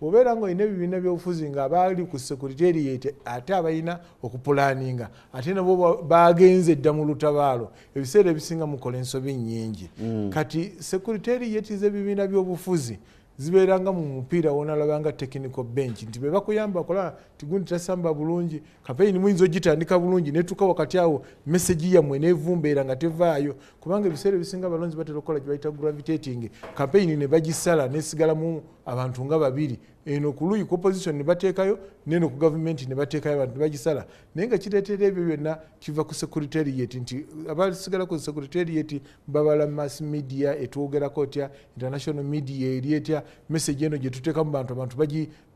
Bw'obeera ng'olina ebibiina by'obufuzi nga abaali ku secretariat ate abalina okupulaninga ate nabo bagenze dda mu lutabaalo, ebiseera ebisinga mukola ensobi nnyingi. Kati secretariat z'ebibiina by'obufuzi zibeera nga mu mupiira wonalabanga technical bench, nti be bakuyamba okulaba nti gundi tasamba bulungi. Campaign muyinza ogitandika bulungi, netuuka wakati awo message yammwe nevumbeera nga tevaayo, kubanga ebiseera ebisinga abalonzi batera okukola kyebayita gravitating. Campaign ne bagisala nesigalamu abantu nga babiri, eno ku luuyi ku opposition ne bateekayo, neno ku gavumenti ne bateekayo abantu ne bagisala. Naye nga kireetera ebyo byonna kiva ku secretariat, nti abasigala ku secretariat babala mass media etwogerako otya, international media eri etya, message eno gye tuteeka mu bantu, abantu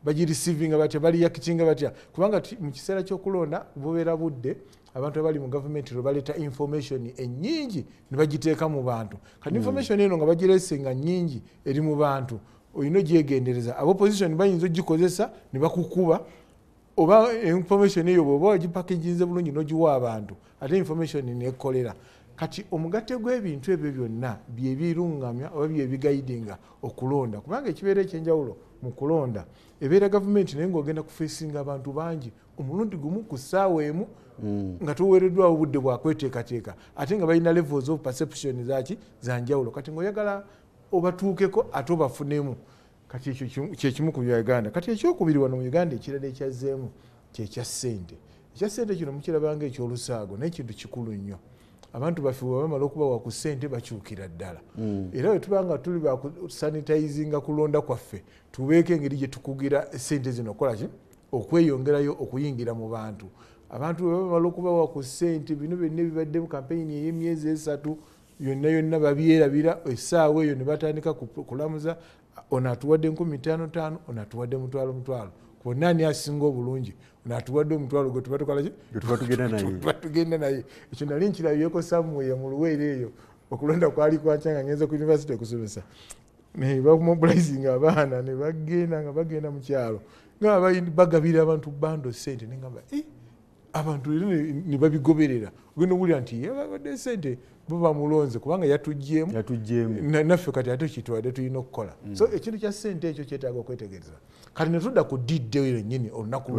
bagireceivinga batya, bareactinga batya. Kubanga mu kiseera ky'okulonda bubeera budde abantu abali mu gavumenti lwe baleeta information ennyingi ne bagiteeka mu bantu. Kati information eno nga bagireese nga nnyingi eri mu bantu, olina ogyegendereza, aba opposition bayinza ogikozesa ne bakukuba, oba information eyo bwoba ogipackaginze bulungi n'ogiwa abantu, ate information nekolera. Kati omugatte gw'ebintu ebyo byonna byebiruŋŋamya oba byebiguidinga okulonda, kubanga ekibeera ekyenjawulo mu kulonda ebeera gavumenti, naye ng'ogenda kufacinga abantu bangi omulundi gumu ku ssaawa emu, nga tuweereddwawo obudde bwakweteekateeka, ate nga balina levels of perception zaki zanjawulo. Kati ng'oyagala obatuukeko ate obafunemu. Kati ekyo kyekimu ku bya Uganda. Kati ekyokubiri wano mu Uganda ekirala ekyazzeemu kyekya ssente. Ekya ssente kino mukirabanga ekyolusaago, naye kintu kikulu nnyo. Abantu baffe bwe bamala okubawa ku ssente bakyukira ddala. Era bwe tuba nga tuli bakusanitizinga kulonda kwaffe, tubeeko engeri gye tukugira ssente zino okukola ki, okweyongerayo okuyingira mu bantu. Abantu bwe bamala okubawa ku ssente, bino byonna ebibadde mu kampeyini ey'emyezi 3 yonna yonna babyerabira. Essaawa eyo ne batandika kulamuza, ono atuwadde 5,000 5, ono atuwadde mutwalo mutwalo, bonna ani asinga obulungi? Ono atuwadde omutwalo gwe tuba tukola ki? Gwe tuba tugenda naye. Tuba tugenda naye. Ekyo nali nkirabyeko somewhere mu Luweero eyo. Okulonda kwali kwankya nga ngenze ku university okusomesa, ne bamobilizing abaana ne bagenda nga bagenda mu kyalo nga bagabira abantu bando sente, nengamba abantu era ne babigoberera. Ogenda owulira nti yabadde sente bo bamulonze kubanga yatuggyemu, naffe kati ate kitwadde tulina okukola. So ekintu kya sente ekyo kyetaaga okwetegereza. Kati ne tudda ku didde lwennyini, olunaku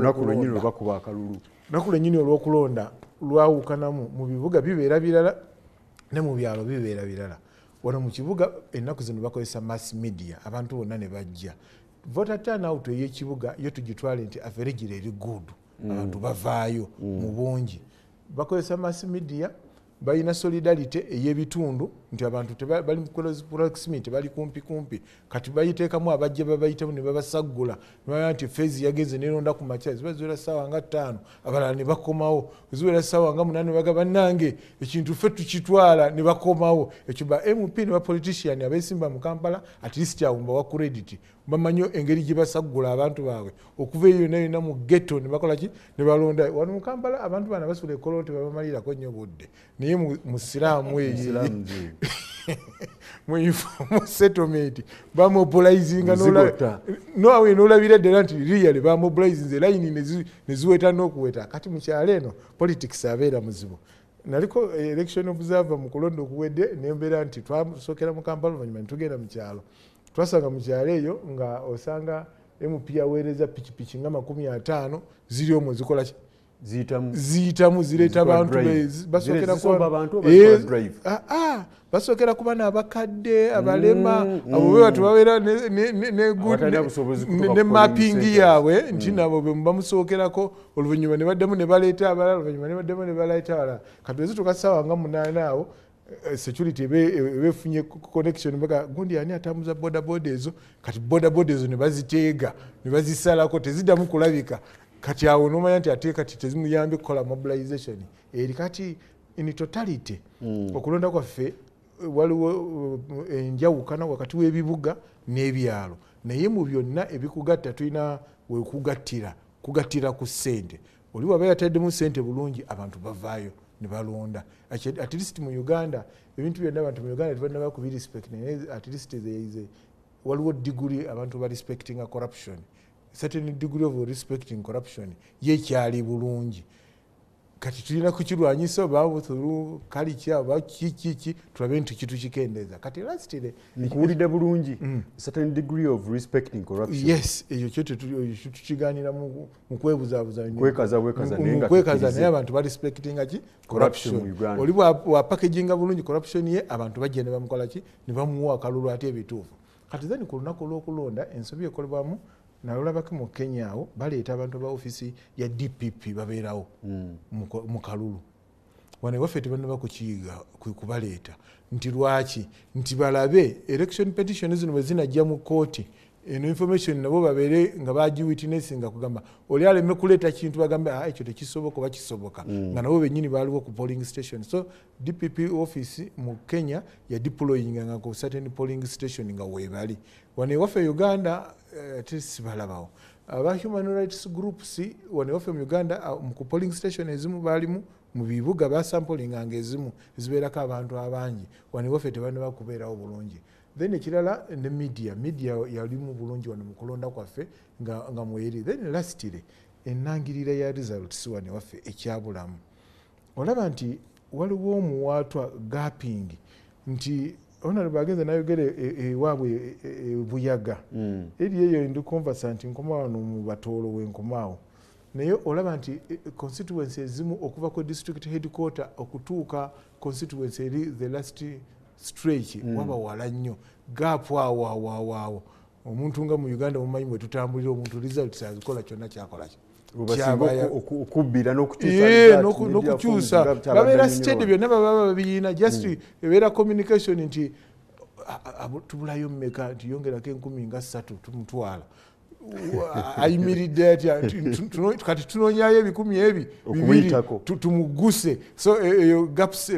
lwennyini olw'okulonda lwawukanamu. Mu bibuga bibeera birala ne mu byalo bibeera birala. Wano mu kibuga ennaku zino bakozesa mass media, abantu bonna ne bajja. Voter turnout ey'ekibuga yo tugitwale nti average eri good, abantu bavaayo mu bungi. Bakozesa mass media, balina solidarity ey'ebitundu nti abantu bali mu close proximity, bali kumpi kumpi. Kati bayiteekamu abajja babayitamu ne babasaggula, ne nti feezi yagenze neronda ku makya, ziba ziwera ssaawa nga 5, abalala ne bakomawo, ziwera ssaawa nga 8 baga bannange ekintu ffe tukitwala, ne bakomawo. Ekyo ba MP ne ba politician abeesimba mu Kampala at least awo mbawa credit, bamanyi engeri gye basaggula abantu baabwe okuva eyo yonna yonna mu ghetto ne bakola ki, ne balonda. Wano mu Kampala abantu bano basula ekolo tebabamalirako nnyo budde, naye mu siraamu eyo mu settlement bamobilizinga noawe nolabira ddala nti really bamobilizinze layini ne ziweta n'okuweta. Kati mu kyalo eno politics abeera muzibu. Naliko election observer mu kulonda okuwedde, nembeera nti twasookera mu Kampala oluvannyuma ne tugenda mu kyalo. Twasanga mu kyalo eyo nga osanga MP aweereza pikipiki nga 50 ziri omwo zikola ki, ziyitamu zireeta abantu basookera ku bano abakadde abalema, abo be batu babeera ne mapping yaabwe nti nabo be bamusookerako, oluvannyuma ne baddamu ne baleeta abalala, oluvannyuma ne baddamu ne baleeta abalala. Kati bwe zituuka ssaawa nga 8 awo security ebefunye connection baga gundi ani atambuza boda boda ezo. Kati boda boda ezo ne baziteega ne bazisalako teziddamu kulabika. Kati awo nomanya nti ate kati tezimuyambye kukola mobilization eri. Kati in totality okulonda kwaffe waliwo enjawukana wakati w'ebibuga n'ebyalo, naye mu byonna ebikugatta tulina wekugattira kugattira ku ssente. Oli waba yataddemu ssente bulungi abantu bavaayo ne balonda. At least mu Uganda ebintu byonna abantu mu Uganda tebannaba kubirespect, naye at least waliwo degree abantu ba respectinga corruption, certain degree of respecting corruption yekyali bulungi. Kati tulina kukirwanyisa oba through culture oba kiki tulabe nti kitukikendeza. Kati lastly nkuwulidde bulungi, certain degree of respecting corruption. Yes, ekyo kyo tukigaanira mu kwebuzaabuza, kwekaza naye abantu ba respectinga ki corruption. Oli bwa packaginga bulungi corruption ye abantu bajja ne bamukola ki, ne bamuwa akalulu ate ebituufu. Kati then ku lunaku olw'okulonda ensobi ekolebwamu nalolabako mu Kenya awo baleeta abantu ba ofisi ya DPP babeerawo mu kalulu. Wano ewaffe tebannaba kukiyiga kubaleeta nti lwaki, nti balabe election petition zino bwe zinajja mu kooti eno information nabo babeere nga bagiwitness, nga kugamba oli aleme kuleeta kintu bagambe ekyo tekisoboka oba kisoboka, nga nabo bennyini baaliwo ku polling station. So DPP office mu Kenya ya deployinga ku certain polling station nga weebali. Wano ewaffe Uganda tesibalabawo aba human rights groups. Wano ewaffe mu Uganda ku polling station ezimu baalimu, mu bibuga basamplinganga ezimu ezibeerako abantu abangi. Wano ewaffe tebannaba kubeerawo bulungi. Then ekirala ne media yalimu bulungi wano mu kulonda kwaffe nga mweri. Then lastly ennangirira ya results wano ewaffe ekyabulamu. Olaba nti waliwo omuwaatwa gapping nti honorable agenze nayogera ewaabwe Buyaga, eri eyo ndi conversant nkoma wano mu Batoolo wenkomaawo, naye olaba nti constituency ezimu okuva ku district headquarter okutuuka constituency eri the last stretch waba wala nnyo, gap awo awo awo. Omuntu nga mu Uganda mumanyi bwe tutambulira omuntu results azikola kyonna kyakola okubbira n'okukyusa, babeera steady byonna baba babiyina, just ebeera communication nti tubulayo mmeka nti yongerako 1003 tumutwala ayimiridde atya, kati tunoonyayo 1000 ebi tumuguse. So eyo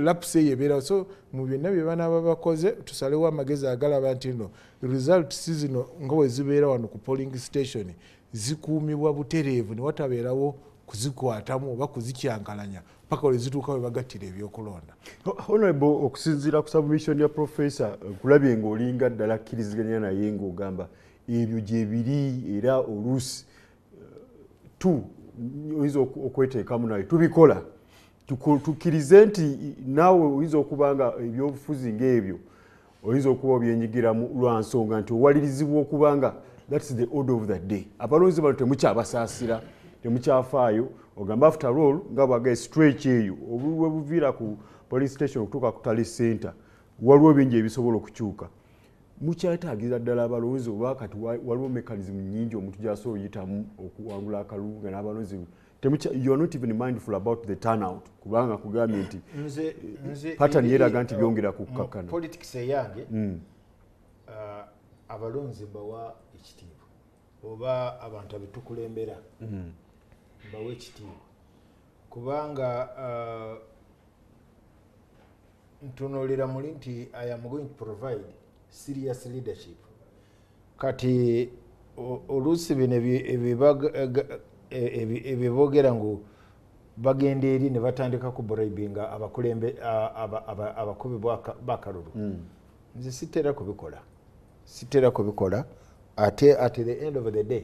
lapse eyo ebeerawo. So mu byonna bye banaaba bakoze tusalewo amagezi agalaba nti no results zino nga bwe zibeera wano ku polling station zikuumibwa butereevu ne watabeerawo kuzikwatamu oba kuzikyankalanya paka olezituuka we bagattira ebyokulonda. Honorable, okusinziira ku submission ya professor, nkulabye ng'olinga ddala akkiriziganya naye ng'ogamba ebyo gye biri, era oluusi tu oyinza okweteekamu naye tubikola. Tukkirize nti naawe oyinza okuba nga ebyobufuzi ng'ebyo oyinza okuba obyenyigiramu lwa nsonga nti owalirizibwa okuba nga that's the order of the day. Abalonzi bano temukyabasaasira, temukyafaayo, ogamba after all nga bwaga stretch eyo obulwe buviira ku police station okutuuka ku tally center, waliwo bingi ebisobola okukyuka. Mukyetaagiza ddala abalonzi oba kati waliwo mechanism nnyingi omuntu gy'asobola oyitamu okuwangula akalulu nga n'abalonzi you are not even mindful about the turnout, kubanga kugambye nti pattern yeraga nti byongera kukkakana. Politics eyange, abalonzi mbawa ekitiibwa, oba abantu abetukulembera mbawa ekitiibwa, kubanga ntunuulira muli nti I am going to provide serious leadership. Kati oluusi bino ebibogera ngu bagenda eri ne batandika kubribinga abakulembe abakubi b'akalulu, nze sitera kubikola, sitera kubikola. Ate at the end of the day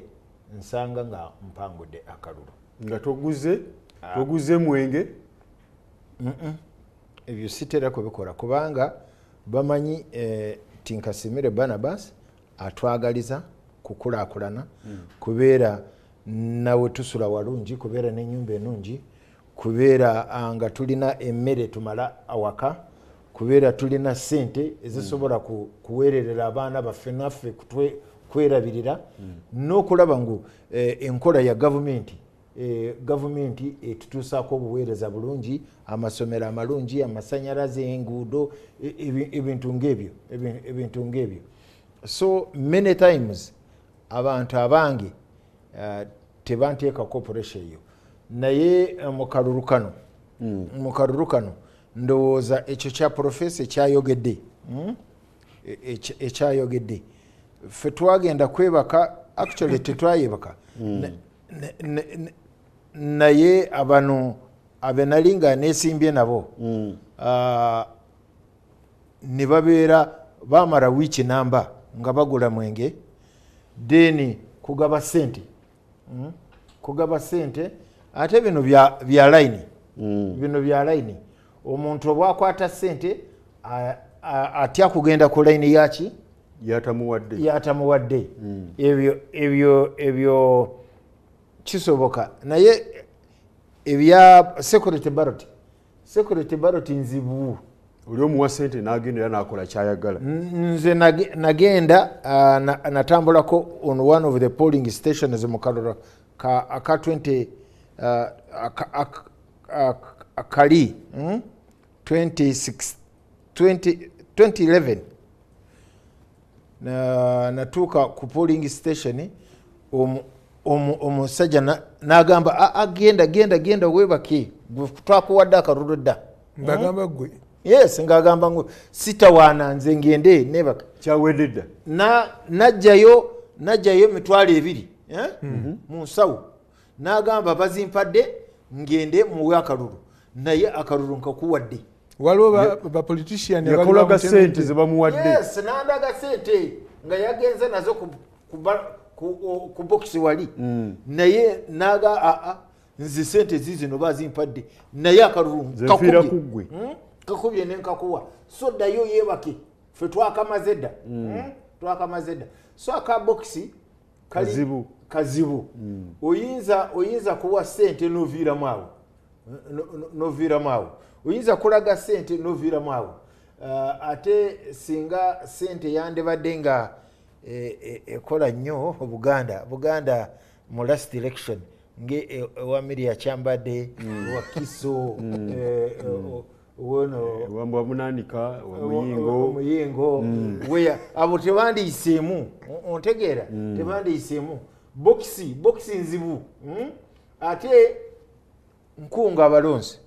nsanga nga mpangudde akalulu. Nga toguze mwenge? Ebyo sitera kubikola, kubanga bamanyi Tinkasimire Barnabas atwagaliza kukulaakulana, kubeera nawe tusula walungi, kubeera n'ennyumba ennungi, kubeera nga tulina emmere tumala awaka, kubeera tulina ssente ezisobola kuweererera abaana baffe naffe kwerabirira, n'okulaba ngu enkola ya gavumenti, gavumenti etutuusaako obuweereza bulungi, amasomero amalungi, amasanyalaze, enguudo, ebintu ng'ebyo, ebintu ng'ebyo. So many times abantu abange tebanteekako pressure eyo, naye mu kalulu kano ndowooza ekyo kya professor ekyayogedde, ekyayogedde, ffe twagenda kwebaka, actually tetwayebaka, naye abano abenali nga nesimbye nabo, ne babeera bamala wiiki namba nga bagula mwenge, then kugaba sente, kugaba sente, ate bino bya line, bino bya line. Omuntu obwakwata sente atya kugenda ku line yaki yatamuwadde, yatamuwadde. Ebyo kisoboka, naye ebya security ballot, security ballot nzibu. Oli omuwa sente n'agenda era n'akola kyayagala. Nze nagenda, natambulako on one of the polling stations mu kalulu aka 20 akali 2011, natuuka ku polling station, omusajja n'agamba, genda genda genda weebake, twakuwadde akalulu dda. Ng'agamba ggwe? Yes, ng'agamba ngu sitawaana, nze ngende neebake. Kyawedde dda. Najjayo 20,000 mu nsawo, n'agamba bazimpadde ngende muwe akalulu, naye akalulu nkakuwadde. Waliwo ba politician yakolaga sente ze bamuwadde. Yes, n'andaga sente nga yagenze nazo ku bokisi wali, naye naga aa nze sente zizino bazimpadde, naye akalulu kakubye, kakubye nenkakuwa, so ddayo yeebake, ffe twakamaze dda, twakamaze dda. So aka bokisi kazibu, kazibu. Oyinza kuwa sente noviiramu awo, noviiramu awo, oyinza kulaga sente noviiramu awo. Ate singa sente yandibadde nga ekola nnyo Buganda mu last election nge ewa Miria Kyambadde, ewa Kiso, wono wambwa Munanika, wa Muyingo, Muyingo, weya abo tebandiyiseemu, ontegeera, tebandiyiseemu. Bokisi nzibu, ate nkunga abalonzi.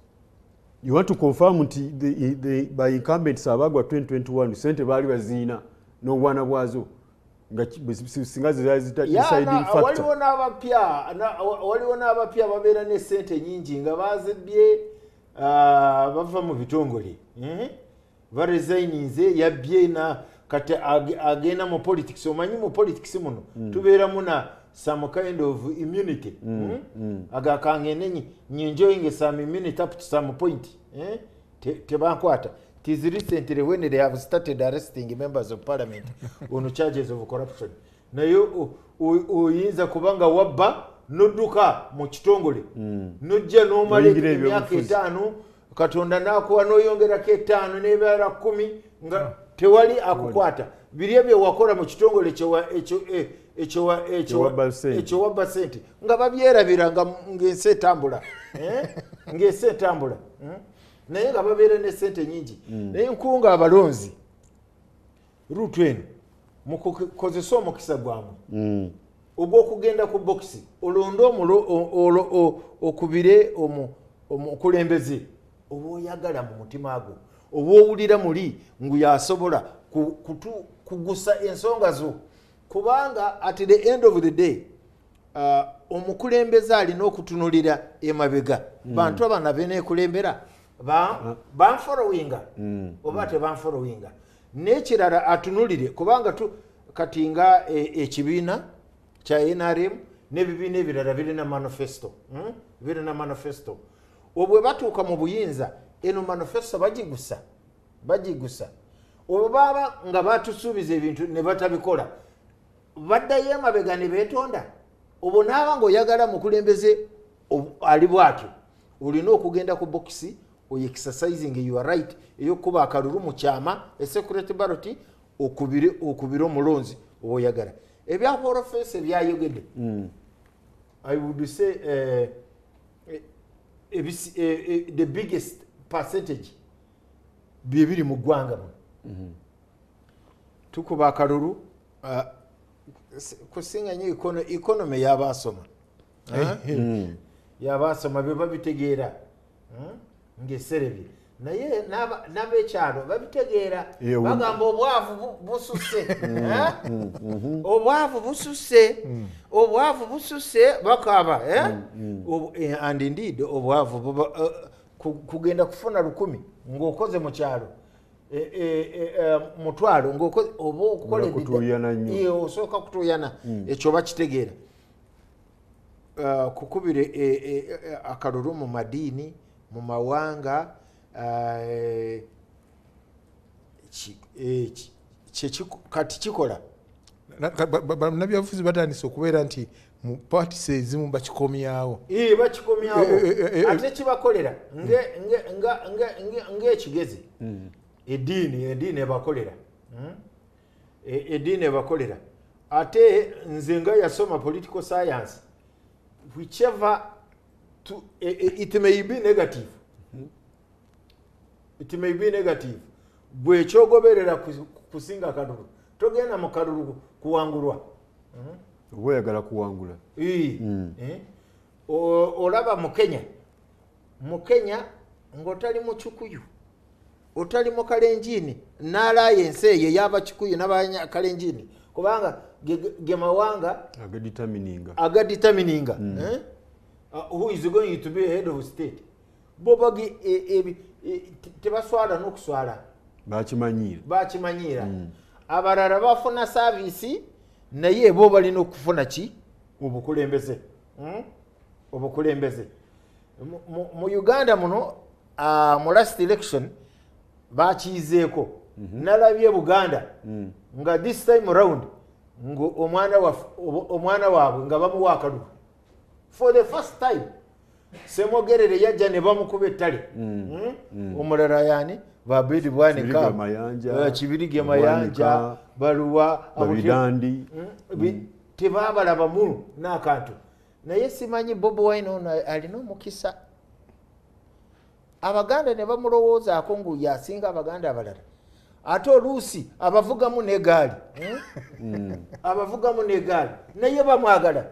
You want to confirm nti by incumbents abagwa 2021 sente baali baziina n'obwana bwazo nga singa deciding factor. Waliwo n'abapya babeera ne sente nyingi nga bazibye Bava mu bitongole, baresigninze, yabbye na kati agenda mu politics. Omanyi mu politics muno tubeeramu na some kind of immunity. Agakangene enjoying some immunity up to some point. Tebankwata. It is recently when they have started arresting members of parliament on charges of corruption. Naye oyinza kubanga wabba nodduka mu kitongole, nojja n'omala emyaka 5, Katonda n'akuwa n'oyongerako 5 n'ebeera 10 nga tewali akukwata. Biri ebyo wakola mu kitongole ekyewabba sente nga babyerabira ng'ensi etambula, ng'ensi etambula, naye nga babeera ne sente nyingi. Naye nkunga abalonzi rutu eno mukozesa omukisa gwammwe ogw'okugenda ku bokisi, olonde okubire omukulembeze oba oyagala mu mutima gwo, oba owulira muli ngu yasobola kugusa ensonga zo. Kubanga at the end of the day, omukulembeze alina okutunulira emabega, bantu abana beneekulembera banfollowinga oba tebanfollowinga. N'ekirala atunulire, kubanga kati nga ekibiina kya NRM n'ebibiina ebirala birina manifesto, birina manifesto. Obwe batuuka mu buyinza, eno manifesto bagigusa. Obwe baba nga batusuubiza ebintu ne batabikola, baddayo emabega ne beetonda. Obwo naaba ng'oyagala mukulembeze ali bw'atyo, olina okugenda ku bokisi oyi exercising your right ey'okuba akalulu mu kyama, e secret ballot, okubire omulonzi oba oyagala. Ebya professor byayogedde, I would say the biggest percentage byebiri mu ggwanga muno. Tukuba akalulu kusinga nnyo economy y'abaasoma, y'abaasoma bye babitegeera ng'eserebye, naye n'abekyalo babitegeera, bagamba obwavu bususse, obwavu bususse, obwavu bususse, bakaaba. And indeed obwavu kugenda kufuna 1000 ng'okoze mu kyalo, mutwalo ng'okoze oba okukola osooka kutuuyana, ekyo bakitegeera. Kukubire akalulu mu madiini, mu mawanga, kati kikola. Bannabyabufuzi batandise okubeera nti mu parties ezimu bakikomyawo. Bakikomyawo, ate kibakolera ng'ekigezi. Eddiini ebakolera, eddiini ebakolera. Ate nze nga yasoma political science, whichever it may be negative, it may be negative. Gwe ekyogoberera kusinga kalulu, togenda mu kalulu kuwangulwa. Oba oyagala kuwangula. Olaba mu Kenya, mu Kenya ng'otali mu Kikuyu, otali mu Kalenjini, n'alaayo ensi eyo ey'Abakikuyu n'Abakalenjini, kubanga ge mawanga agadetermininga who is going to be head of state. Bo tebaswala n'okuswala, bakimanyiira. Abalala bafuna service, naye bo balina okufuna ki? Obukulembeze. Obukulembeze mu Uganda muno, mu last election bakiyizeeko. Nalabye Buganda nga this time round nga omwana waabwe nga bamuwa akalulu for the first time. Semogerere yajja ne bamukuba ettale. Omulala yani Babedi Bwanika, Kibirige Mayanja, Baluwa Babidandi, tebabalabamu n'akantu. Naye simanyi Bobi Wine ono alina omukisa, Abaganda ne bamulowoozaako ngu yasinga Abaganda abalala. Ate oluusi abavugamu n'egaali, abavugamu n'egaali, naye bamwagala,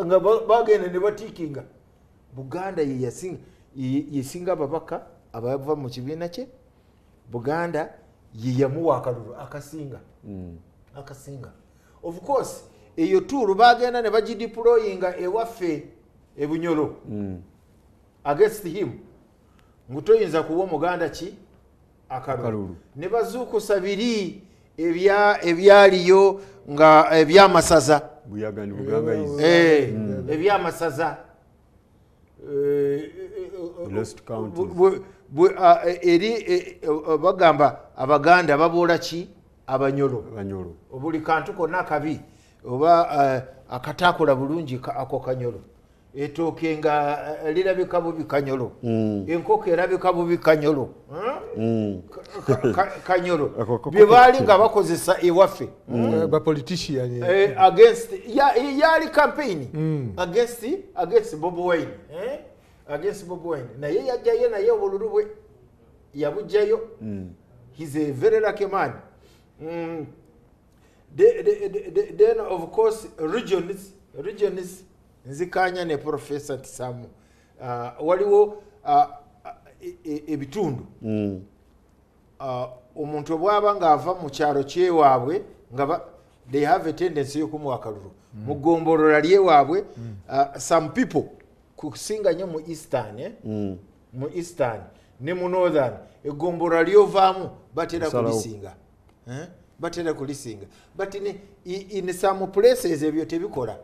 nga bagenda ne batiikinga. Buganda yesinga ababaka abava mu kibiina kye. Buganda ye yamuwa akalulu akasinga, akasinga. Of course eyo tool bagenda ne bagideployinga ewaffe ebunyolo against him. Ngu toyinza kuwa Omuganda ki akalulu. Ne bazuukusa biri ebyaliyo nga ebyamasaza. Buyaga ni Buganga izi. Ebyamasaza. Lost counties. Eri bagamba Abaganda baboola ki Abanyolo. Abanyolo. Buli kantu konna kabi oba akatakola bulungi ako kanyolo. Etooke nga lirabika bubi kanyolo. Enkoko erabika bubi kanyolo. Kanyolo. Bye baali nga bakozesa ewaffe. Ba politician. Against yali campaign against Bobi Wine. Against Bobi Wine. Naye yajjayo naye obululu bwe yabujjayo. He's a very lucky man. Then of course regions nzikanya ne Professor Tisamu. Waliwo ebitundu. Omuntu bw'aba ng'ava mu kyalo kyewaabwe nga they have a tendency y'okumuwa akalulu. Mu ggombolola lyewaabwe, some people kusinga nnyo mu Eastern, mu Eastern ne mu Northern, eggombolola lyovaamu batera kulisinga. Batera kulisinga. But in some places ebyo tebikola.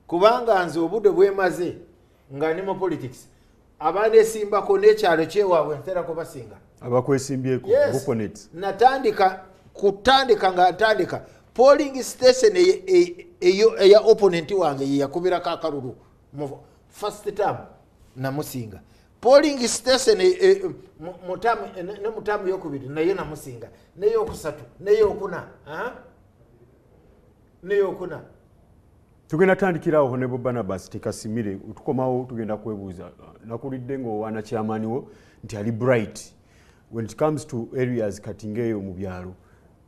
Kubanga nze obudde bwemaze nga ndi mu politics, abanesimbako n'ekyalo kyewaabwe ntera kubasinga. Abakwesimbyeko, yes. Opponents. Natandika kutandika nga ntandika polling station eya opponent wange ye yakubirako akalulu mu first term namusinga. Polling station ne mu term yokubiri naye namusinga, neyokusatu, neyokuna, neyokuna. Tugenda tandikirawo Honorable Barnabas Tekasimire, tukomawo tugenda kwebuuza. Nakulidde ng'owaana chairman wo nti ali bright when it comes to areas kati ng'eyo mu byalo.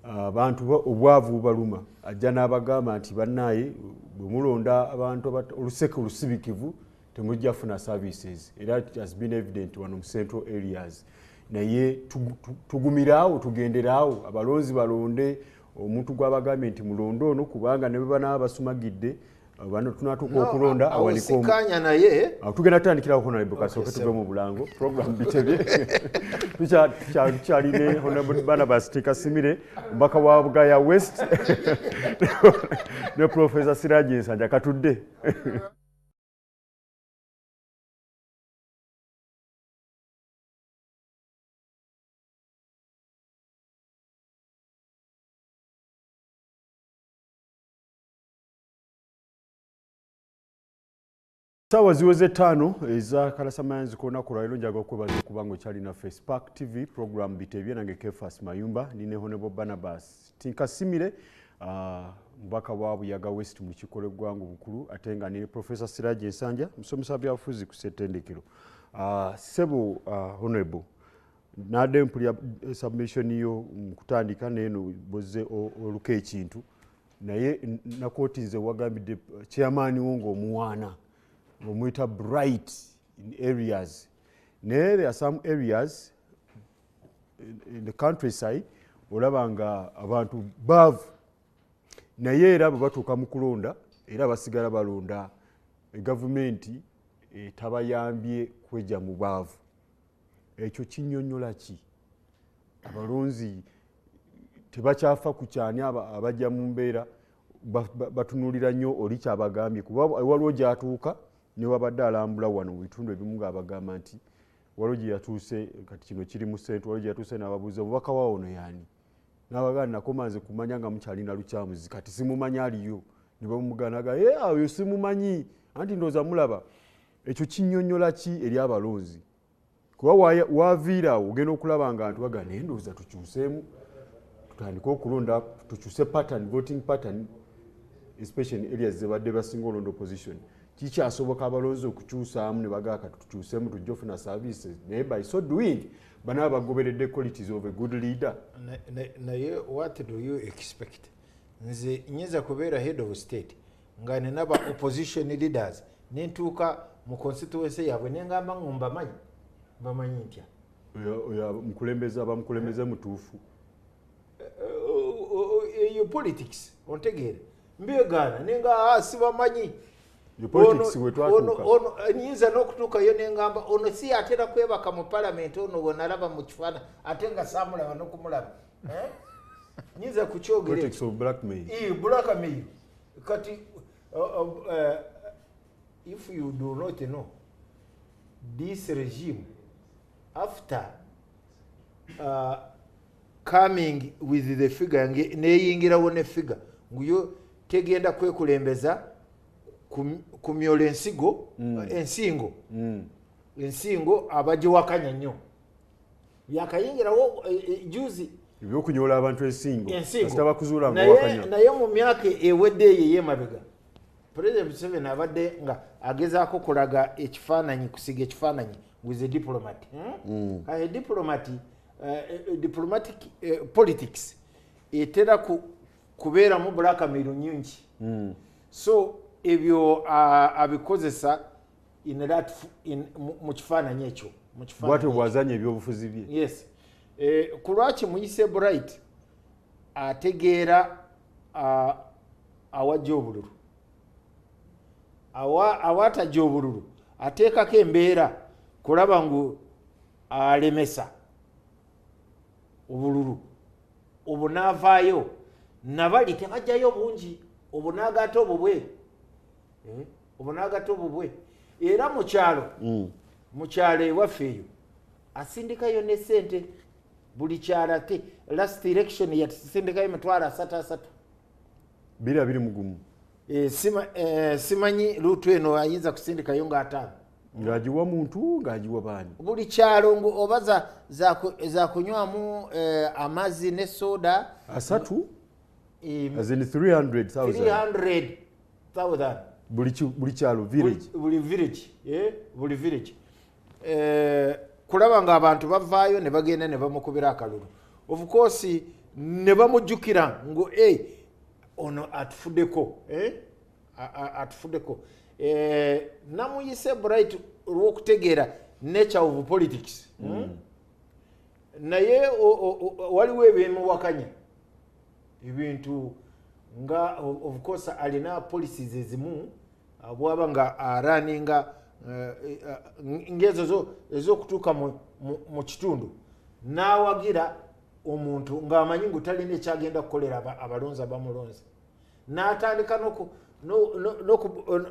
Abantu obwavu bubaluma, ajja n'abagamba nti bannaye bwe mulonda abantu oluseke olusibikivu temujja kufuna services. Era it has been evident wano mu central areas. Naye tugumiraawo, tugenderaawo, abalonzi balonde omuntu gw'abagambye nti mulonde ono kubanga ne bwe banaaba basumagidde bano tunatuuka okulonda awanike omu. Sikanya naye. Tugenda tutandikirawo Honorable Kasooke tuve mu bulango. Program bitebye. Tukyali Honorable Barnabas Tekasimire, omubaka wa Bugaya West ne Professor Siraje Nsanja katudde. Sawa ziweze 5 eza Kalasamayanzi kona ku leero njaga okwebaza okubanga okyalina naffe Spark TV program bitebye nange Kefas Mayumba nine Honorable Barnabas Tinkasimire, mubaka wa Buyaga West mu lukiiko lw'eggwanga obukulu, ate nga ne Professor Siraje Nsanja musomesa byabufuzi ku ssettendekero. Ssebo Honorable, nadde mpulira submission yo mu kutandika neeno bozze oluka ekintu, naye nakooti nze wagambidde chairman wo ng'omuwaana omuyita bright in areas. Naye there are some areas in the countryside olaba nga abantu baavu, naye era bwe batuuka mu kulonda era basigala balonda gavumenti etabayambye kwejja mu baavu. Ekyo kinnyonnyola ki? Abalonzi tebakyafa ku kyani abajja mu mbeera, batunuulira nnyo oli kyabagambye, kuba waliwo gy'atuuka ne wabadde alambula wano mu bitundu ebimu ng'abagamba nti waliwo gye yatuuse, kati kino kiri mu ssente, waliwo gye yatuuse n'ababuuza omubaka wa ono y'ani, n'abagamba nakoma nze kumanya nga mukyalina Lukyamuzi, kati simumanyi aliyo, ne bamugana ga oyo simumanyi, anti ndowooza mulaba. Ekyo kinnyonnyola ki eri abalonzi? Kuba waviira awo ogenda okulaba nga nti bagamba naye ndowooza tukyuseemu, tutandike okulonda, tukyuse pattern, voting pattern, especially in areas zebadde basinga olonda opposition. Kikyasoboka abalonzi okukyusaamu ne bagamba kati tukyuseemu tujje ofuna services, naye by so doing banaaba bagoberedde qualities of a good leader. Naye what do you expect? Nze nyinza kubeera head of state nga nina ba opposition leaders nentuuka mu constituency yaabwe nengamba ngo mbamanyi, mbamanyi ntya? Oyo mukulembeze aba mukulembeze mutuufu. Eyo politics ontegeera, mbegaana nenga sibamanyi. Nyinza n'okutuukayo nengamba ono si atera kwebaka mu palamenti, ono wenalaba mu kifaananyi ate nga saamulaba n'okumulaba. Nyinza kukyogera blackmail. Kati if you do not know this regime, after coming with the figure, neyingirawo ne figure nguyo tegenda kwekulembeza kumyola ensigo, ensingo ensingo abagiwakanya nnyo, yakayingirawo juzi ebyokunyola abantu ensingo kasita naye, naye mu myaka ewedde eyo ey'emabega President Museveni abadde nga agezaako kulaga ekifaananyi, kusiga ekifaananyi with a diplomat. A diplomat, diplomatic politics etera kubeeramu blackmail nyingi. So ebyo abikozesa in that mu kifaananyi ekyo. Bwatyo bwazanya ebyobufuzi bye. Yes. Ku lwaki muyise Bright ategeera awajja obululu, awatajja obululu ateekako embeera kulaba ngu alemesa obululu obunaavaayo, nabali tebajjayo bungi, obunaagatta obubwe, obunaagatta obubwe. Era mukyalo mukyalo ewaffe eyo asindikayo ne sente buli kyalo, ate last election yasindikayo 330,000 221. Simanyi lutu eno ayinza kusindikayo nga 5 ng'agiwa muntu ng'agiwa baani buli kyalo ngu oba za kunywamu amazzi ne soda 3 as in 300,000 300,000 buli kyalo village, buli village, buli village. Kulaba nga abantu bavaayo ne bagenda ne bamukubira akalulu, of course ne bamujjukira ngu ono atufuddeko, atufuddeko. Namuyise Bright olw'okutegeera nature of politics. Naye waliwo ebimuwakanya ebintu nga of course alina policies ezimu bwaba nga araninga ngezo ez'okutuuka mu kitundu n'awagira omuntu ng'amanyi ngu talina ekyagenda kukolera abalonzi abamulonzi, n'atandika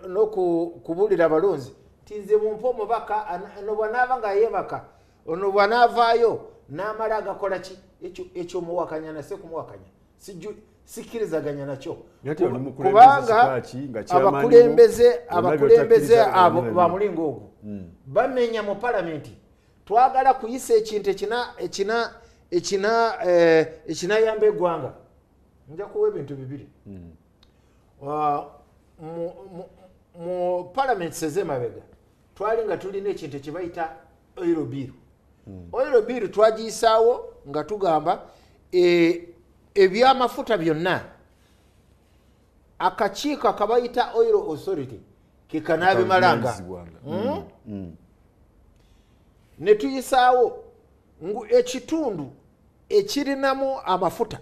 n'okubuulira abalonzi nti nze mumpe omubaka, ono bw'anaaba nga yeebaka, ono bw'anaavaayo n'amala agakola ki ekyo muwakanya nase kumuwakanya sikkirizaganya nakyo, kubanga abakulembeze abo bamulingo ogwo bamenya mu palamenti. Twagala kuyisa ekintu ekinayamba eggwanga. Nja kuwa ebintu bibiri. Mu palamenti ez'emabega twali nga tulina ekintu ekibayita oil bill. Oil bill twagiyisaawo nga tugamba ebyamafuta byonna akakiiko akabayita oil authority kekanaabimalanga. Ne tuyisaawo ngu ekitundu ekirinamu amafuta,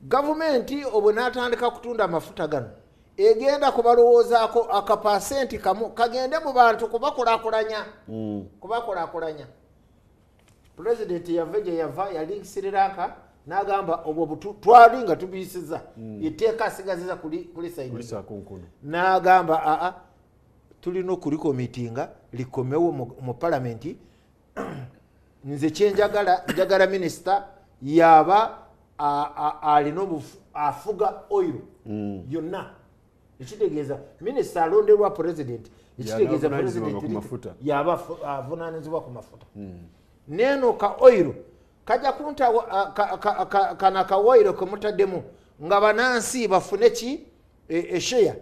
gavumenti obwe n'atandika kutunda amafuta gano egenda kubalowoozaako akapasenti kamu kagende mu bantu kubakulaakulanya, kubakulaakulanya. Pulezidenti yava gye yava yali Sri Lanka n'agamba obwo twali nga tubiyisiza etteeka asigaziza kulisayini, n'agamba aa tulina okulikomitinga likomewo mu palamenti. Nze kyenjagala njagala minisita yaba alina afuga oil yonna, ekitegeeza minisita alonderwa pulezidenti, ekitegeeza pulezidenti yaba avunaanyizibwa ku mafuta. Neno ka oil kajja kunta kana ka oil kemutaddemu nga banansi bafune ki esheya.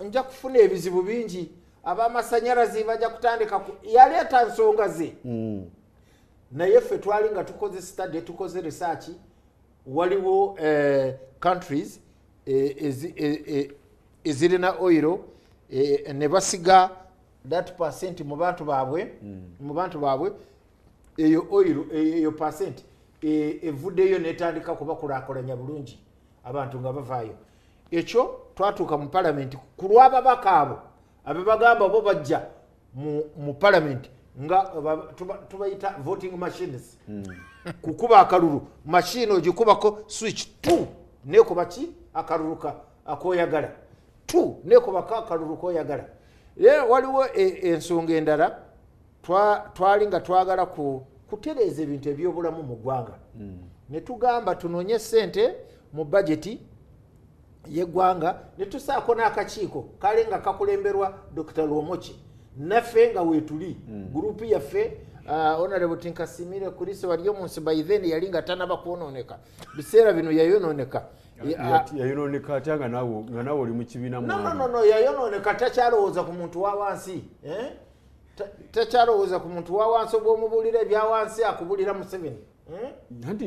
Nja kufuna ebizibu bingi, abamasanyalazi bajja kutandika yaleeta nsonga ze. Naye ffe twali nga tukoze study, tukoze research, waliwo countries ezirina oil ne basiga that percent mu bantu baabwe, mu bantu baabwe eyo oil eyo percent evuddeyo netandika kubakulaakulanya bulungi abantu nga bavaayo. Ekyo twatuuka mu palamenti ku lw'ababaka abo abebagamba bo bajja mu palamenti nga tubayita voting machines. Kukuba akalulu, machine ogikubako switch 2 nekuba ki akalulu akoyagala 2 nekubako akalulu koyagala. Era waliwo ensonga endala twali nga twagala kutereeza ebintu ebyobulamu mu ggwanga. Ne tugamba tunoonye ssente mu bajeti y'eggwanga, ne tusaako n'akakiiko kale nga kakulemberwa Dr. Lwomoki, naffe nga weetuli gurupu yaffe. Honorable Tinkasimire Kulise wali omunsi by then yali nga tanaba kwonooneka, biseera bino yayonooneka. Yayonooneka atya nga naawe oli mu kibiina? No, yayonooneka, takyalowooza ku muntu wa wansi, takyalowooza ku muntu wa wansi. Obwomubuulira ebya wansi akubulira Museveni.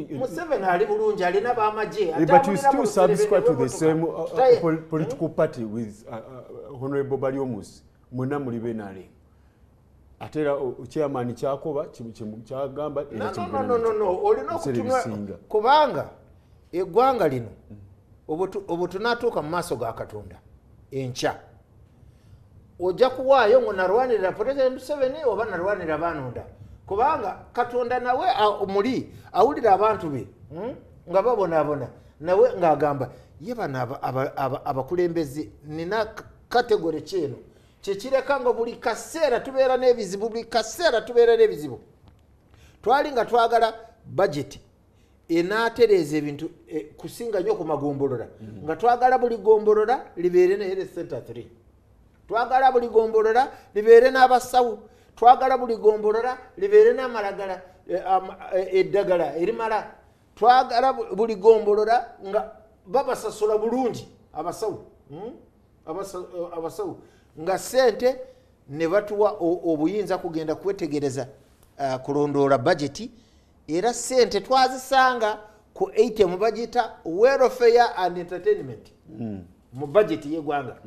Museveni ali bulungi, alina bamagye. But you still subscribe to the same political party with Honorable Baryomunsi, mwenna muli BNRM. Ate era chairman kyakoba kyagamba. No, olina okutunula, kubanga eggwanga lino obwo tunaatuuka mu maaso ga Katonda enkya, ojja kuwaayo ngo nalwanirira President Museveni oba nalwanirira banonda, kubanga Katonda nawe muli awulira abantu be nga babonaabona, nawe ng'agamba ye bano abakulembeze nina kategore kyeno kyekireka nga buli kaseera tubeera n'ebizibu, buli kaseera tubeera n'ebizibu. Twali nga twagala budget enaatereeza ebintu kusinga nnyo ku magombolola, nga twagala buli gombolola libeere ne health center 3, twagala buli gombolola libeere n'abasawo, twagala buli gombolola libeere n'amalagala eddagala erimala, twagala buli gombolola nga babasasula bulungi abasawo, abasawo nga ssente ne batuwa obuyinza kugenda kwetegereza kulondoola bajeti. Era ssente twazisanga ku item bagiyita welfare and entertainment mu bajeti y'eggwanga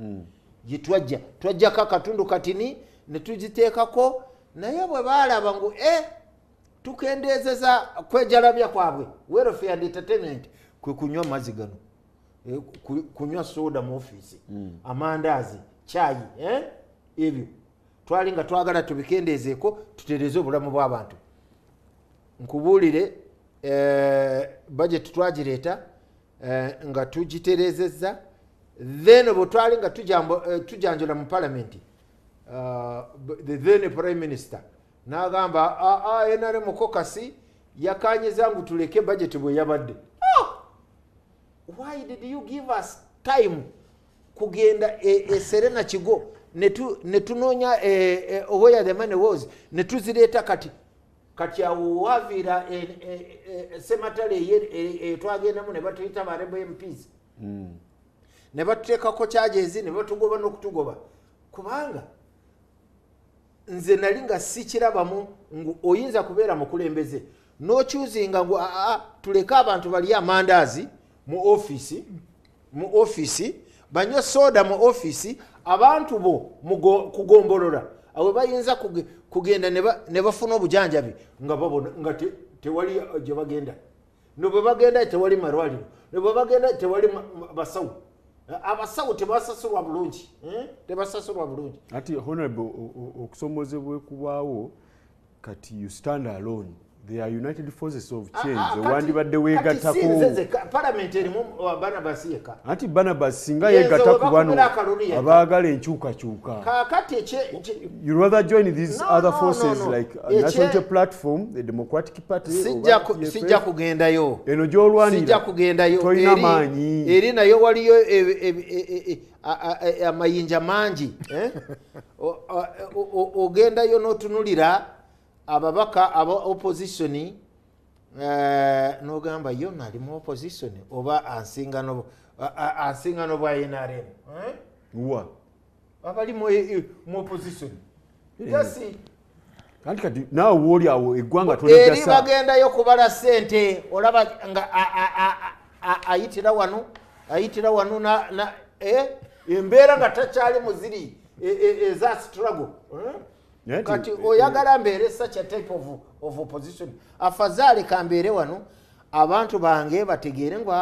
gye twajjako akatundu katini ne tugiteekako, naye bwe baalaba ngu tukendeezeza kwejalabya kwabwe, welfare and entertainment kwe kunywa amazzi gano, kunywa soda mu ofiisi, amandaazi, kyayi, ebyo twali nga twagala tubikendeezeeko tutereeze obulamu bw'abantu. Nkubuulire, budget twagireeta nga tugitereezezza, then bwe twali nga tujanjula mu palamenti, the then prime minister n'agamba NRM caucus yakanyiza ngu tuleke budget bwe yabadde. Why did you give us time kugenda Serena Kigo ne tunoonya where the money was ne tuzireeta? Kati awo waviira Sematale twagendamu ne batuyita ba rebel MPs, ne batuteekako charges ne batugoba n'okutugoba, kubanga nze nali nga sikirabamu ngu oyinza kubeera mukulembeze n'okyuzinga ngu tuleke abantu balye amandaazi mu ofiisi, banywe soda mu ofiisi, abantu bo kugombolola awe bayinza kugenda ne bafuna obujanjabi nga babona nga tewali gye bagenda, ne bwe bagenda tewali malwaliro, ne bwe bagenda tewali basawo, abasawo tebasasulwa bulungi, tebasasulwa bulungi. Ati honorable, okusomozebwa kubaawo kati you stand alone. They are united forces of change. Wandibadde weegattako. Parliament erimu Barnabas yekka. Anti Barnabas singa yeegatta ku bano abaagala enkyukakyuka. Kaakati you rather join these other forces like National Platform, the Democratic Party. Sijja kugendayo. Eno gy'olwanira. Sijja kugendayo. Tolina maanyi. Eri nayo waliyo amayinja mangi. Ogendayo n'otunulira ababaka aba opposition, n'ogamba yo nali mu opposition oba ansinga n'obwa NRM. Wa abali mu opposition. Yes. Kanti kati naawe wooli awo eggwanga toligasa. Eri bagendayo kubala ssente, olaba nga ayitira wano na embeera nga takyali muziri eza struggle. Kati oyagala mbeere such a type of opposition. Afazali kambeere wano abantu bange bategeere ngu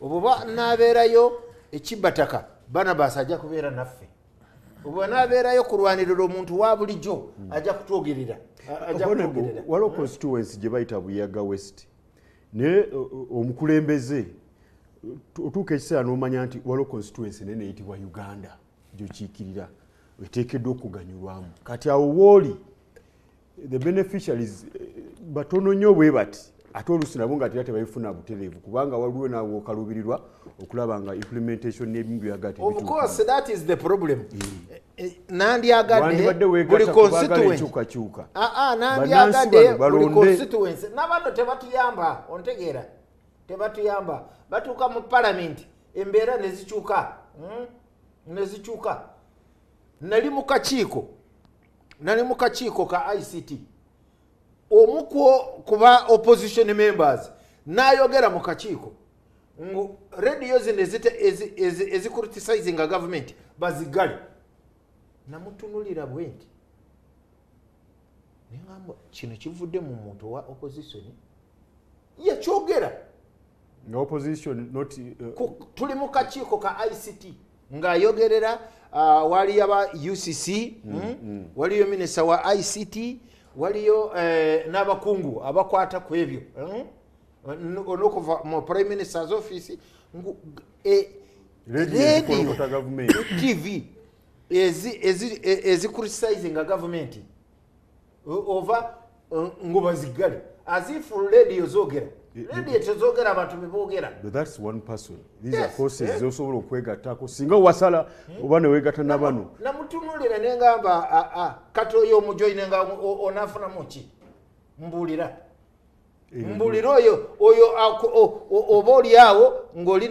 obuba nabeerayo Ekibataka Barnabas ajja kubeera naffe. Bw'anaabeerayo kulwanirira omuntu wa bulijjo ajja kutwogerera. Waliwo constituency gye bayita Buyaga West, naye omukulembeze otuuka ekiseera n'omanya nti waliwo constituency nene eyitibwa Uganda gyokiikirira eteekeddwa okuganyulwamu. Kati awo wooli the beneficiaries batono nnyo bwe bati, ate oluusi nabo nga tera tebabifuna butereevu kubanga waliwo naawe okaluubirirwa okulaba nga implementation n'ebimu byagala. Of course that is the problem. Nandyagadde buli constituency nandyagadde buli constituency n'abano tebatuyamba, ontegeera, tebatuyamba. Batuuka mu parliament embeera nezikyuka, nezikyuka. Nali mu kakiiko ka ICT, omu kuba opposition members n'ayogera mu kakiiko ngu radio zino ezicriticizinga government bazigale. Namutunulira bwe nti neŋŋamba kino kivudde mu muntu wa opposition yakyogera. Opposition not tuli mu kakiiko ka ICT ng'ayogerera waliyo aba UCC, waliyo minisita wa ICT, waliyo n'abakungu abakwata ku ebyo onokuva mu prime minister's office ngu radio TV ezicriticizinga government ova ngu bazigale as if radio zogera. Radio tezogera abantu beboogera. But that's one person. These are forces zosobola okwegattako singa wasala oba ne weegatta n'abano. Namutunulira ne ngamba kati oyo omujoyinenga onaafunamu ki? Mbuulira. Mbuulira oyo oba oli awo ng'oli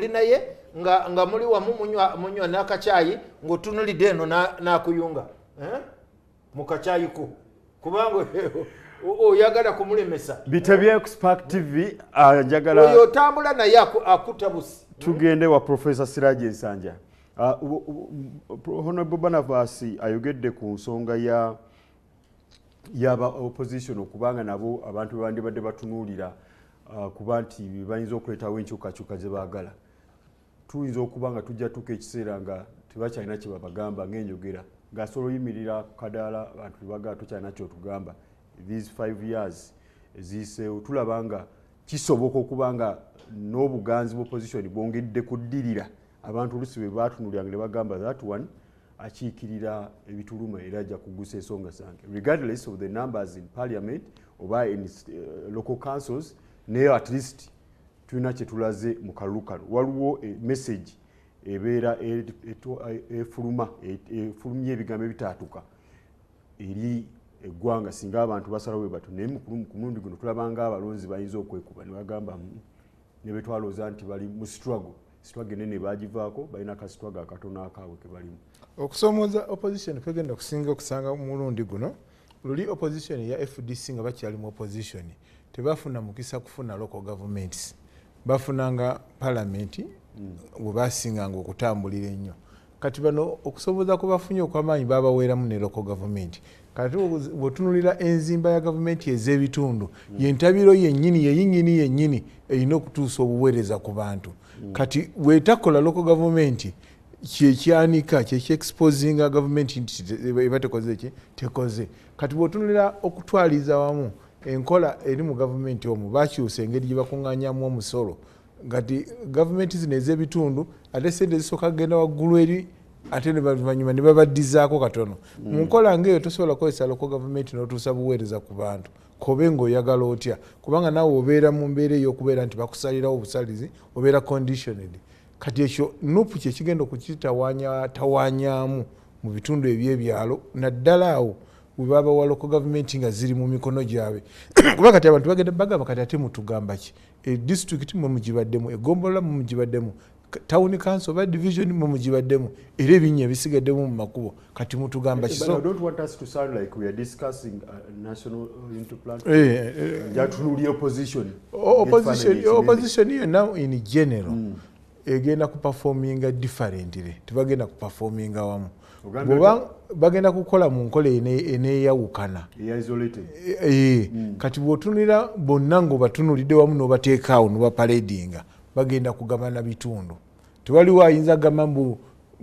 naye nga muli wamu munywa n'akacaayi ng'otunulidde eno n'akuyunga mu kacaayi ko kubanga oyagala kumulemesa. Bitebye ku Spark TV njagala oyo otambula naye akutta busi. Tugende wa Professor Siraje Nsanja. Honorable Barnabas ayogedde ku nsonga yaba opposition okubanga nabo abantu bandibadde batunuulira kuba nti bayinza okuleetawo enkyukakyuka ze baagala. Tuyinza okuba nga tujja tuuka ekiseera nga tebakyalina kye babagamba ng'enjogera ng'asobola oyimirira ku kadaala abantu tebagala tokyalina ky'otugamba. These 5 years eziyiseewo tulaba nga kisoboka okuba nga n'obuganzi bw'opposition bwongedde kuddirira abantu oluusi bwe baatunuliranga ne bagamba that one akiikirira ebituluma era ajja kugusa ensonga zange regardless of the numbers in parliament oba in local councils, naye at least tulina kye tulaze mu kalulu kano. Waliwo message ebeera efuluma efulumya ebigambo ebitaatuka eri eggwanga singa abantu basalawo bwe batyo. Naye ku mulundi guno tulaba ng'abalonzi bayinza okwekuba ne bagamba ne betwalooza nti bali mu struggle enene bagivaako, balina ka struggle akatono akaabwe ke balimu. Okusomooza opposition kwegenda okusinga okusanga mu mulundi guno. Luli opposition ya FDC nga bakyali mu opposition tebafuna mukisa kufuna local governments, bafunanga parliament bwe basinganga okutambulira ennyo. Kati bano okusoboza kwe bafunye okw'amaanyi babaweeramu ne local government. Kati bw'otunuulira enzimba ya gavumenti ez'ebitundu yentabiro yennyini yeyinnyini yennyini erina okutuusa obuweereza ku bantu. Kati bw'etakola local government kyekyanika kyekyexposinga gavumenti nti eba tekoze ki tekoze. Kati bw'otunuulira okutwaliza wamu enkola eri mu gavumenti omwo bakyusa engeri gye bakuŋŋaanyamu omusolo. Kati gavumenti zino ez'ebitundu ate sente zisooka kugenda waggulu eri ate oluvannyuma ne babaddizaako katono. Mu nkola ng'eyo tosobola kukozesa local government n'otuusa buweereza ku bantu kobe ng'oyagala otya, kubanga naawe obeera mu mbeera ey'okubeera nti bakusalirawo obusalizi, obeera conditioned. Kati ekyo NUP kyekigenda okukitawaanyaamu mu bitundu eby'ebyalo naddala awo bwe babawa local government nga ziri mu mikono gyabwe. Kuba kati abantu bagenda bagamba kati ate mutugamba ki? Disitulikiti mwe mugibaddemu, eggombolola mwe mugibaddemu, town council oba division mwe mugibaddemu, era ebinnya ebisigaddemu mu makubo kati mutugamba ki? But I don't want us to sound like we are discussing national unity platform. Njatunuulira opposition. Opposition yonna in general egenda kuperforminga differently, tebagenda kuperforminga wamu. Bagenda kukola mu nkola eneeyawukana. Kati bw'otunulira bonna ng'obatunulidde wamu n'obateeka awo n'obapaledinga Bagenda kugabana bitundu. Tewaliwo ayinza gamba mbu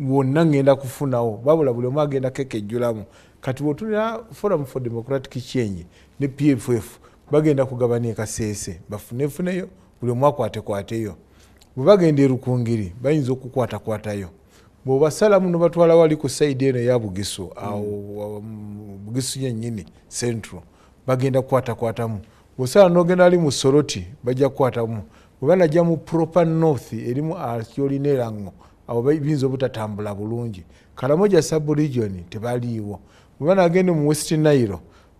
wonna ngenda kufunawo, wabula buli omu agenda kekejjulamu. Kati bw'otunula Forum for Democratic Change ne PFF bagenda kugabana e Kasese, bafunefuneyo, buli omu akwatekwateyo. Bwe bagenda e Rukungiri bayinza okukwatakwatayo. Bw'obasalamu n'obatwala wali ku side eno eya Bugisu, awo Bugisu yennyini Central, bagenda kukwatakwatamu. Bw'osala n'ogenda ali mu Soroti bajja kukwatamu. Bwe banajja mu proper north erimu Acholi ne Lango, abo biyinza obutatambula bulungi. Karamoja sub-region tebaliiwo. Bwe banagenda mu West Nile,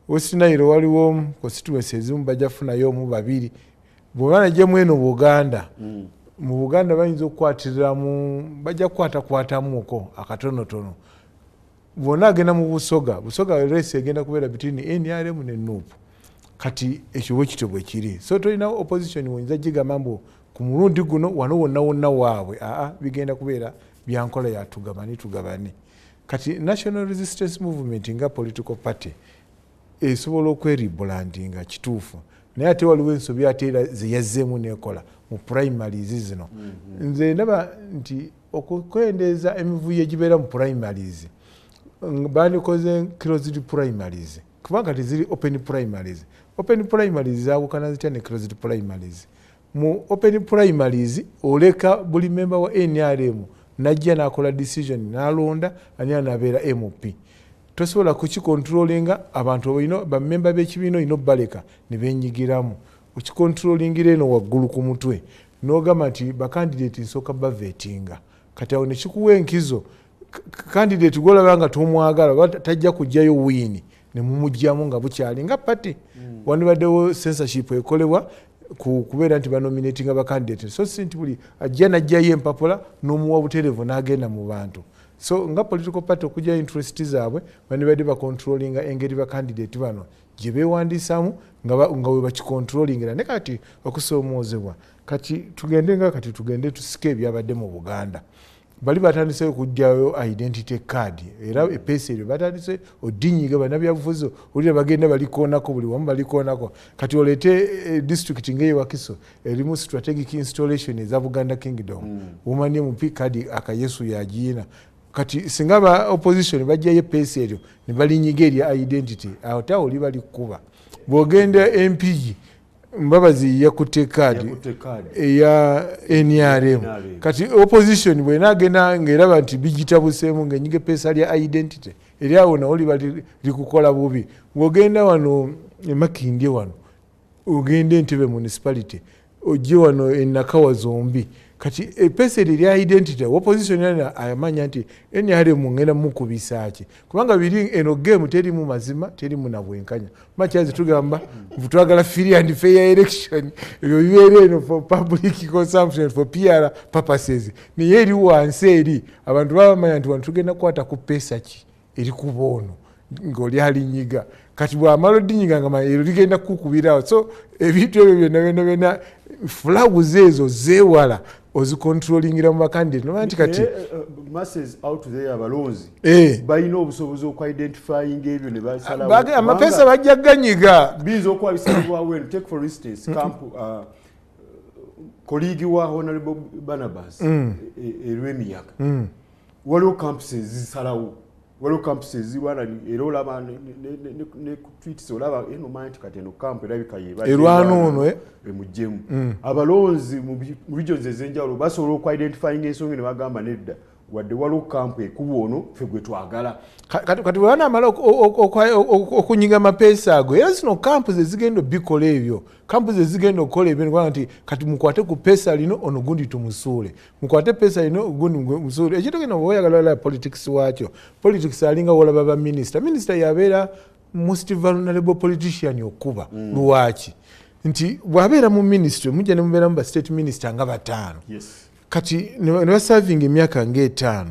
West Nile waliwo constituency ezimu bajja kufunayo omu babiri. Bwe banajja mu eno Buganda, mu Buganda bayinza okukwatiriramu, bajja kukwatakwatamuko akatonotono. Bw'ona agenda mu Busoga, Busoga race egenda kubeera between NRM ne NUP. Kati ekyo bwe kityo bwe kiri. So tolina opposition woyinza gigamba mbu ku mulundi guno wano wonna wonna waabwe. Aa, bigenda kubeera bya nkola ya tugabane tugabane. Kati National Resistance Movement nga political party esobola okwerebrandinga kituufu, naye ate waliwo ensobi ate era ze yazzeemu n'ekola mu primaries zino. Nze ndaba nti okukendeeza emivuyo egibeera mu primaries, bandikoze closed primaries, kubanga teziri open primaries. Open primaries zaawukana zitya ne closed primaries? Mu open primaries oleka buli member wa NRM najja n'akola decision n'alonda ani anaabeera MP. Tosobola kukicontrollinga abantu, olina bamemba b'ekibiina olina obbaleka ne beenyigiramu. Okicontrollingira eno waggulu ku mutwe n'ogamba nti bakandidate nsooka bavetinga. Kati awo ne kikuwa enkizo, candidate gw'olaba nga tomwagala oba tajja kuggyayo win, ne mumuggyamu nga bukyali nga party. Wandibaddewo censorship ekolebwa kubeera nti banominatinga bakandidate, so si nti buli ajja n'aggyayo empapula n'omuwa butereevu n'agenda mu bantu. So nga political party okuggyayo interest zaabwe, bandibadde bacontrollinga engeri bakandidate bano gye beewandiisaamu nga we bakicontrollingira. Ne kati okusoomoozebwa, kati tugende nga kati tugende tusike ebyabadde mu Buganda. Bali batandise okuggyayo identity card, era epeesa eryo batandise odinyiga bannabyabufuzi, olira bagenda balikoonako buli wamu balikoonako. Kati oleete district ng'eye Wakiso erimu strategic installation eza Buganda Kingdom, woman MP card akayesu yagiina. Kati singa ba opposition bajjayo epeesa eryo ne balinyiga erya identity, awo tawo liba likkuba. Bw'ogenda Mpigi, Mbabazi yakutte kaadi eya NRM. Kati opposition bw'enaagenda ng'eraba nti bigitabuseemu ng'enyiga epeesa lya identity eryawo, nawo liba likukola bubi. Bw'ogenda wano e Makindye, wano ogenda Entebbe municipality, ojje wano e Nakawa zombi, kati epeesa eryo erya identity, opposition yana amanya nti NRM ngenda mukubisa ki, kubanga biri eno game terimu mazima, terimu na bwenkanya. Makyazi tugamba twagala free and fair election, ebyo bibeera eno for public consumption, for PR purposes, naye eri wansi eri abantu baba bamanya nti wano tugenda kukwata ku peesa ki erikuba ono ng'oli alinyiga. Kati bw'amala odinyiga nga eryo ligenda kukukubirawo. So ebintu ebyo byonna byonna byonna flags ezo zeewala ozicontrollingira mu bakandidate noba nti kati masses out there, abalonzi balina obusobozi okuidentifyinga ebyo ne basalawo. Amapeesa bajja ganyiga. Biyinza okuba bisalibwawo eno. Take for instance camp colleague wa Honorable Barnabas erw'emiyaga, waliwo campuses zisalawo, waliwo campuses zirwana, era olaba ne ku tweets olaba eno manyi nti kati eno camp erabika yebadde erwana ono, eh? Emuggyemu abalonzi mu regions ez'enjawulo basobola okuidentifyinga ensonga ne bagamba nedda, wadde waliwo camp ekuba ono, ffe gwe twagala. Kati bwe banaamala okunyiga amapeesa ago, era zino camp zezigenda obikola ebyo, camp zezigenda okukola ebyo kubanga nti kati mukwate ku peesa lino, ono gundi tumusuule, mukwate peesa lino, gundi musuule. Ekintu kino bwe oyagala olaba politics waakyo, politics alinga wolaba ba minisita. Minisita yabeera most vulnerable politician okuba. Lwaki? Nti bw'abeera mu ministry, mujja ne mubeeramu ba state minister nga bataano. Kati ne baservinga emyaka ng'etaano,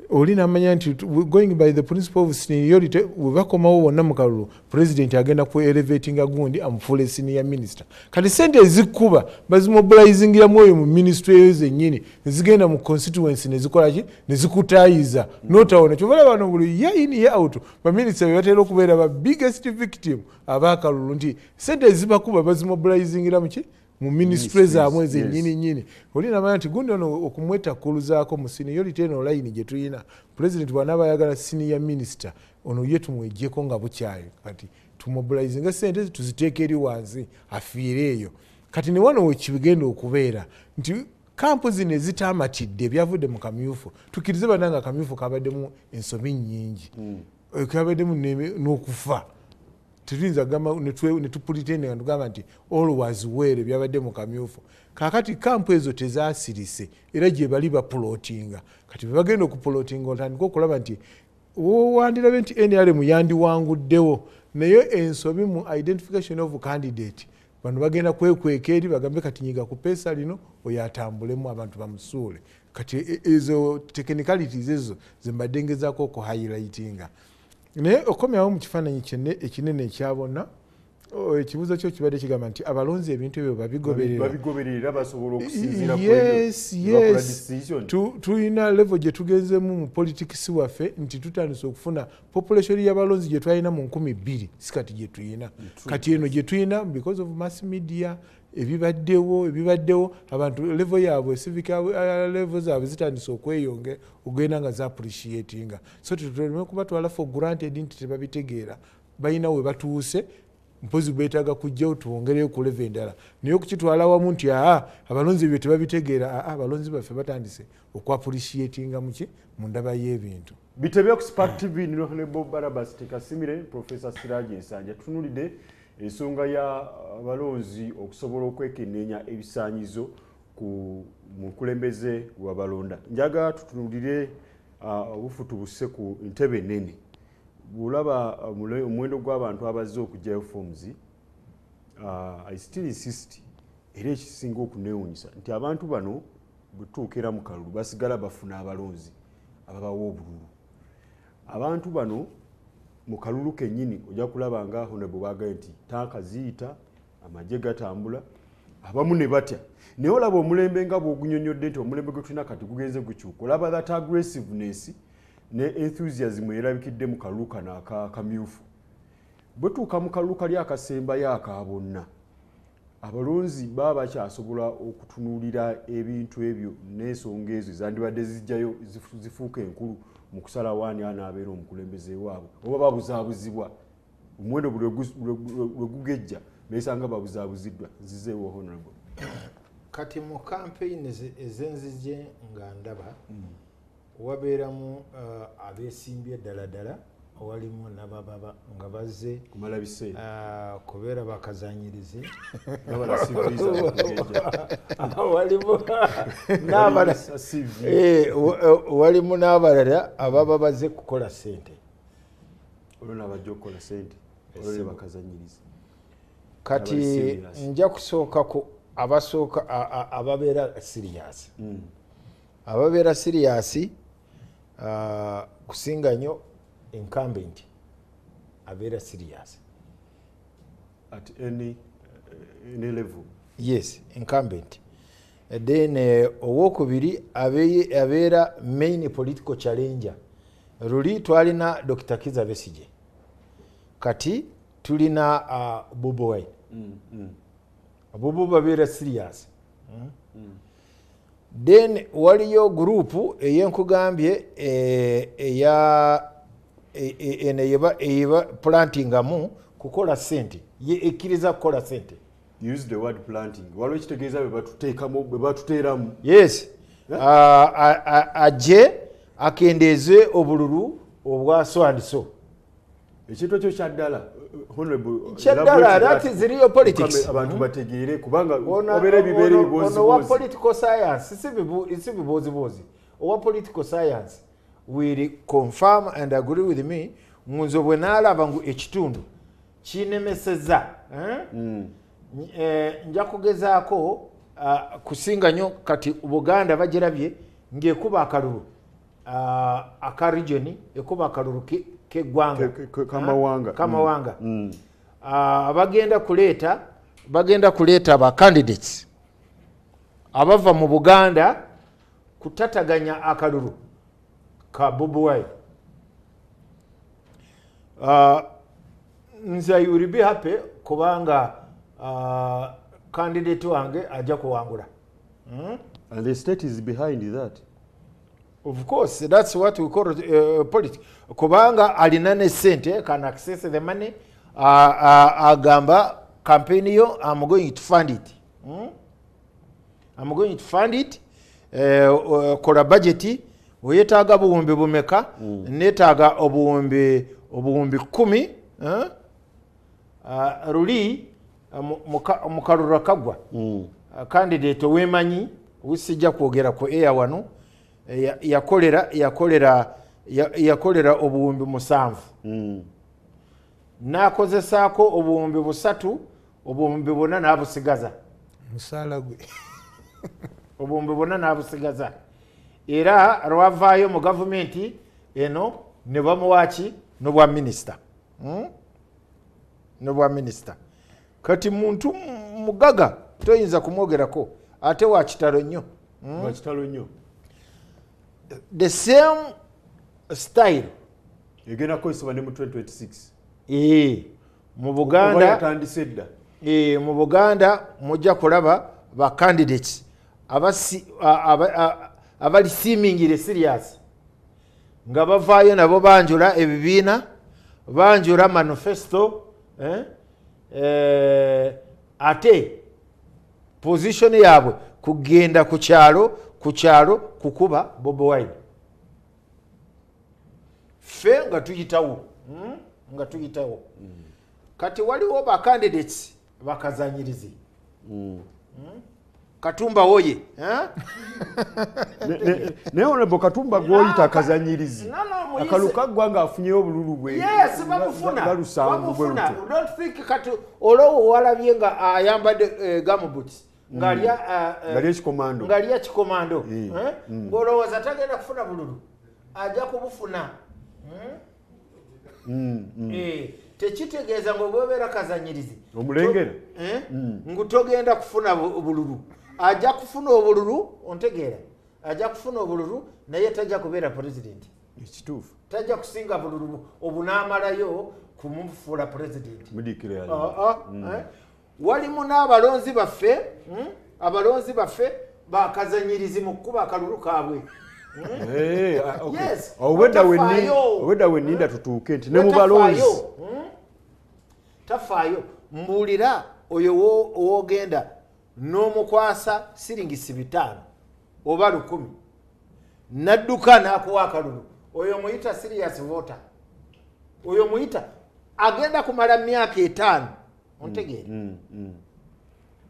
oli namanya nti going by the principle of seniority, bwe bakomawo bonna mu kalulu, president agenda ku elevatinga gundi amufuule senior minister. Kati sente ezikuba bazimobilizingiramu oyo mu ministry eyo zennyini, nezigenda mu constituency nezikolaki, nezikutayiza notawona. Kyova bano buli year in year out baminisita be batera okubeera ba biggest victim abakalulu, nti sente ezibakuba bazimobilizingira muki, mu ministry zaabwe zennyini nnyini. Oli namanya nti gundi ono okumwetakkuluzaako mu seniority eno line gye tuyina, president bw'anaaba ayagala senior minister ono ye tumweggyeko nga bukyayi, kati tumobilizinga sente tuziteeke eri wansi afiire eyo. Kati ne wano wekibigenda okubeera nti kampu zino ezitaamatidde ebyavudde mu kamyufu, tukkirize bannange akamyufu kabaddemu ensobi nnyingi, kabaddemu n'okufa. Tetuyinza kugamba ne tupulitende nga tugamba nti all was well ebyabadde mu kamyufu. Kaakati kampu ezo tezaasirise era gye bali bapulootinga. Kati bwe bagenda okupulootinga otandika okulaba nti wandirabe nti NRM yandiwanguddewo, naye ensobi mu identification of candidate bano bagenda kwekweka eri bagambe kati nyiga ku peesa lino oyo atambulemu abantu bamusuule. Kati ezo technicalities ezo ze mbadde ngezaako okuhighlightinga. Naye okomyawo mu kifaananyi ekinene ekya bonna, ekibuuzo kyo kibadde kigamba nti abalonzi ebintu ebyo babigoberera, babigoberera basobola okusinziira ku Yes, ebyo ne bakola yes. decision. Tulina level gye tugenzemu mu politics waffe nti tutandise okufuna population y'abalonzi gye twalina mu 2000 si kati gye tuyina. Kati eno gye tuyina because of mass media, ebibaddewo abantu level yaabwe, civic level zaabwe zitandise okweyongera okugenda nga zaappreciatinga. So tetuleme kubatwala for granted nti tebabitegeera, balina we batuuse, mpozi beetaaga kujjawo tuwongereyo ku level endala. Naye okukitwala wamu nti aa abalonzi ebyo tebabitegeera, aa abalonzi baffe batandise okuappreciatinga muki mu ndaba y'ebintu. Bitebya ku Spark TV ni Honorable Barabas Tekasimire, Professor Siraje Nsanja. Tutunulidde ensonga ya abalonzi okusobola okwekenneenya ebisaanyizo ku mukulembeze wabalonda. Njagala tutunulire obufutu busse ku ntebe ennene. Bw'olaba omuwendo gw'abantu abazze okuggyayo forms, I still insist, era ekisinga okuneewuunyisa nti abantu bano bwe tutuukira mu kalulu basigala bafuna abalonzi ababawa obululu. Abantu bano mu kalulu kennyini ojja kulaba nga Honorable baagambye nti tanka ziyita, amagye gatambula, abamu ne batya. Naye olaba omulembe nga bw'ogunyonnyodde nti omulembe gwe tulina kati gugenze gukyuka, olaba that aggressiveness ne enthusiasm erabikidde mu kalulu kano akamyufu. Bwe tuuka mu kalulu kali akasembayo aka bonna, abalonzi baba bakyasobola okutunuulira ebintu ebyo n'ensonga ezo ezandibadde zijjayo zifuuka enkulu mu kusalawo ani anaabeera omukulembeze waabwe, oba babuzaabuzibwa omuwendo buli lwe gugejja beesanga babuzaabuziddwa. Nzizeewo Honorable. Kati mu campaign ezenzije nga ndaba wabeeramu abeesimbye ddala ddala, walimu nabababa nga bazze kumala biseera, kubeera bakazanyirizi, babala CV zaabwe. Walimu n'abalala CV. Walimu n'abalala ababa bazze kukola ssente. Olwo nabajja okukola ssente, olwo ne bakazanyirizi. Kati Abali serious. Nja kusooka ku abasooka ababeera serious. Ababeera serious kusinga nnyo incumbent abeera serious. At any level. Yes, incumbent. Then owokubiri abeera main political challenger. Luli twalina Dr. Kiza Besigye, kati tulina Bobi Wine. Abo babeera serious. Then waliyo group eyenkugambye eya eno eyeba plantingamu kukola sente, ye ekkiriza kukola sente. Use the word planting, waliwo ekitegeeza bwe batuteekamu, bwe batuteeramu. Yes. Ajje akendeeze obululu obwa so and so. Ekintu ekyo kyaddala, Honorable? Kyaddala, that is real politics. Abantu bategeere kubanga obeera ebibeera Ono wa ebibooziboozi. Political science si bibooziboozi. Owa political science will confirm and agree with me. Nze bwe naalaba ngu ekitundu kinemeseza, eh? Nja kugezaako kusinga nnyo. Kati Buganda bagirabye ng'ekuba akalulu aka region, ekuba akalulu k'eggwanga. Kamawanga. Kamawanga. Bagenda kuleeta ba candidates abava mu Buganda kutataganya akalulu ka Bobi Wine. Nze I will be happy kubanga Candidate wange ajja kuwangula. And the state is behind that. Of course, that's what we call politics. Kubanga alina ne sente, can access the money. Agamba campaign yo, I'm going to fund it. I'm going to fund it. Kola budget, wetaaga buwumbi bumeka, netaaga obuwumbi 10. Ruli mukalura kagwa. Candidate wemanyi usijja kwogera ku air wano, yakolera obuwumbi 7. Nakozesaako obuwumbi 3, obuwumbi 4 n'abusigaza. Musala gwe. Obuwumbi 4 n'abusigaza. Era lwavaayo mu gavumenti eno ne bamuwaki n'obwa minisita. N'obwa minisita. Kati muntu mugaga toyinza kumwogerako, ate wa kitalo nnyo. Wa kitalo nnyo. The same style egenda kukozesebwa ne mu 2026. Mu Buganda yatandise dda. Mu Buganda mujja kulaba ba candidates abali seemingly serious nga bavaayo nabo banjula ebibiina, banjula manifesto, ate position yaabwe kugenda ku kyalo kukuba Bobi Wine. Ffe nga tuyitawo, nga tuyitawo. Kati waliwo ba candidates bakazanyirizi. Katumba woye. Naye honorable Katumba gwoyita akazanyirizi. Akaluka ggwanga afunyeyo obululu bwe. Yes, bamufuna. Bamufuna. Don't think kati olwo walabye nga ayambadde gumboots. Ngalya ekikomando. Ngalya kikomando. Ng'olowooza tagenda kufuna bululu. Ajja kubufuna. Tekitegeeza ng'obwobeera kazanyirizi. Omulengera. Ngu togenda kufuna bululu. Ajja kufuna obululu, ontegeera. Ajja kufuna obululu naye tajja kubeera president. Ekituufu. Tajja kusinga bululu obunaamalayo kumufuula president. Mudikire. Walimu n'abalonzi baffe, abalonzi baffe bakazanyirizi mu kkuba akalulu kaabwe. Yes. Obwedda wenninda tutuuke nti ne mu balonzi. Tafaayo. Mbuulira oyo w'ogenda n'omukwasa siringisi 5 oba 10 nadduka n'akuwa akalulu. Oyo muyita serious voter. Oyo muyita agenda kumala myaka 5. Ontegeera.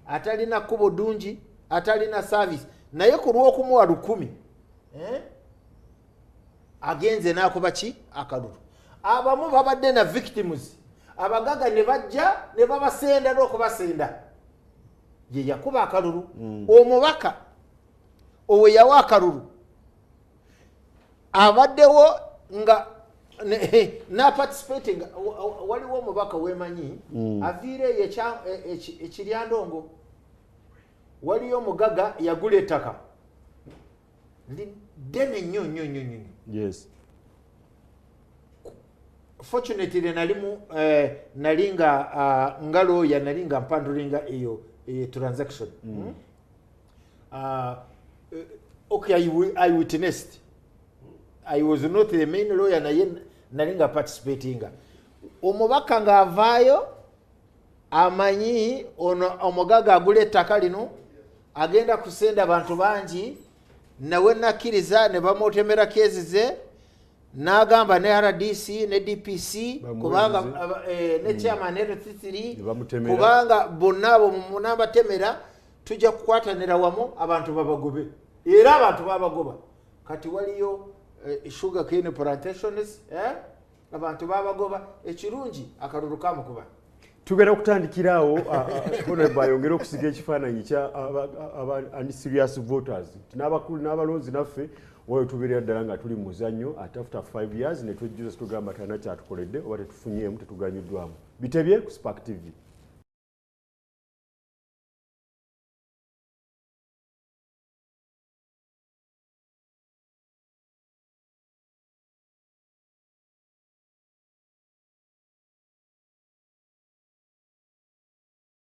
Atalina kkubo ddungi, atalina service, naye ku lw'okumuwa 10 agenze n'akuba ki akalulu. Abamu babadde na victims, abagaga ne bajja ne babasenda n'okubasenda. Ye yakuba akalulu. Omubaka owe yawa akalulu abaddewo nga na participating. Waliwo omubaka wemanyi aviire ekiryandongo. Waliyo omugaga yagula ettaka ddene nnyo nnyo nnyo nnyo. Yes. Fortunately nalimu nalinga ngalo ya nalinga mpandulinga eyo transaction. Okay, I witnessed. I was not the main lawyer naye nalinga participating. Omubaka nga avaayo amanyi ono omugaga agula ettaka lino agenda kusenda abantu bangi, nawe nakkiriza ne bamutemera kezize n'agamba ne RDC ne DPC kubanga ne chairman RTC kubanga bonna abo munabatemera tujja kukwatanira wamu abantu babagobe. Era abantu babagoba. Kati waliyo sugar cane plantations, abantu babagoba. Ekirungi akalulu kamukuba. Tugenda okutandikira awo honorable ayongere okusiga ekifaananyi kya aba unserious voters n'abakulu n'abalonzi naffe wayo tubeerera ddala nga tuli mu muzannyo ate after 5 years ne twejjuza tugamba talina kyatukoledde oba tetufunyeemu tetuganyuddwamu. Bitebye ku Spark TV.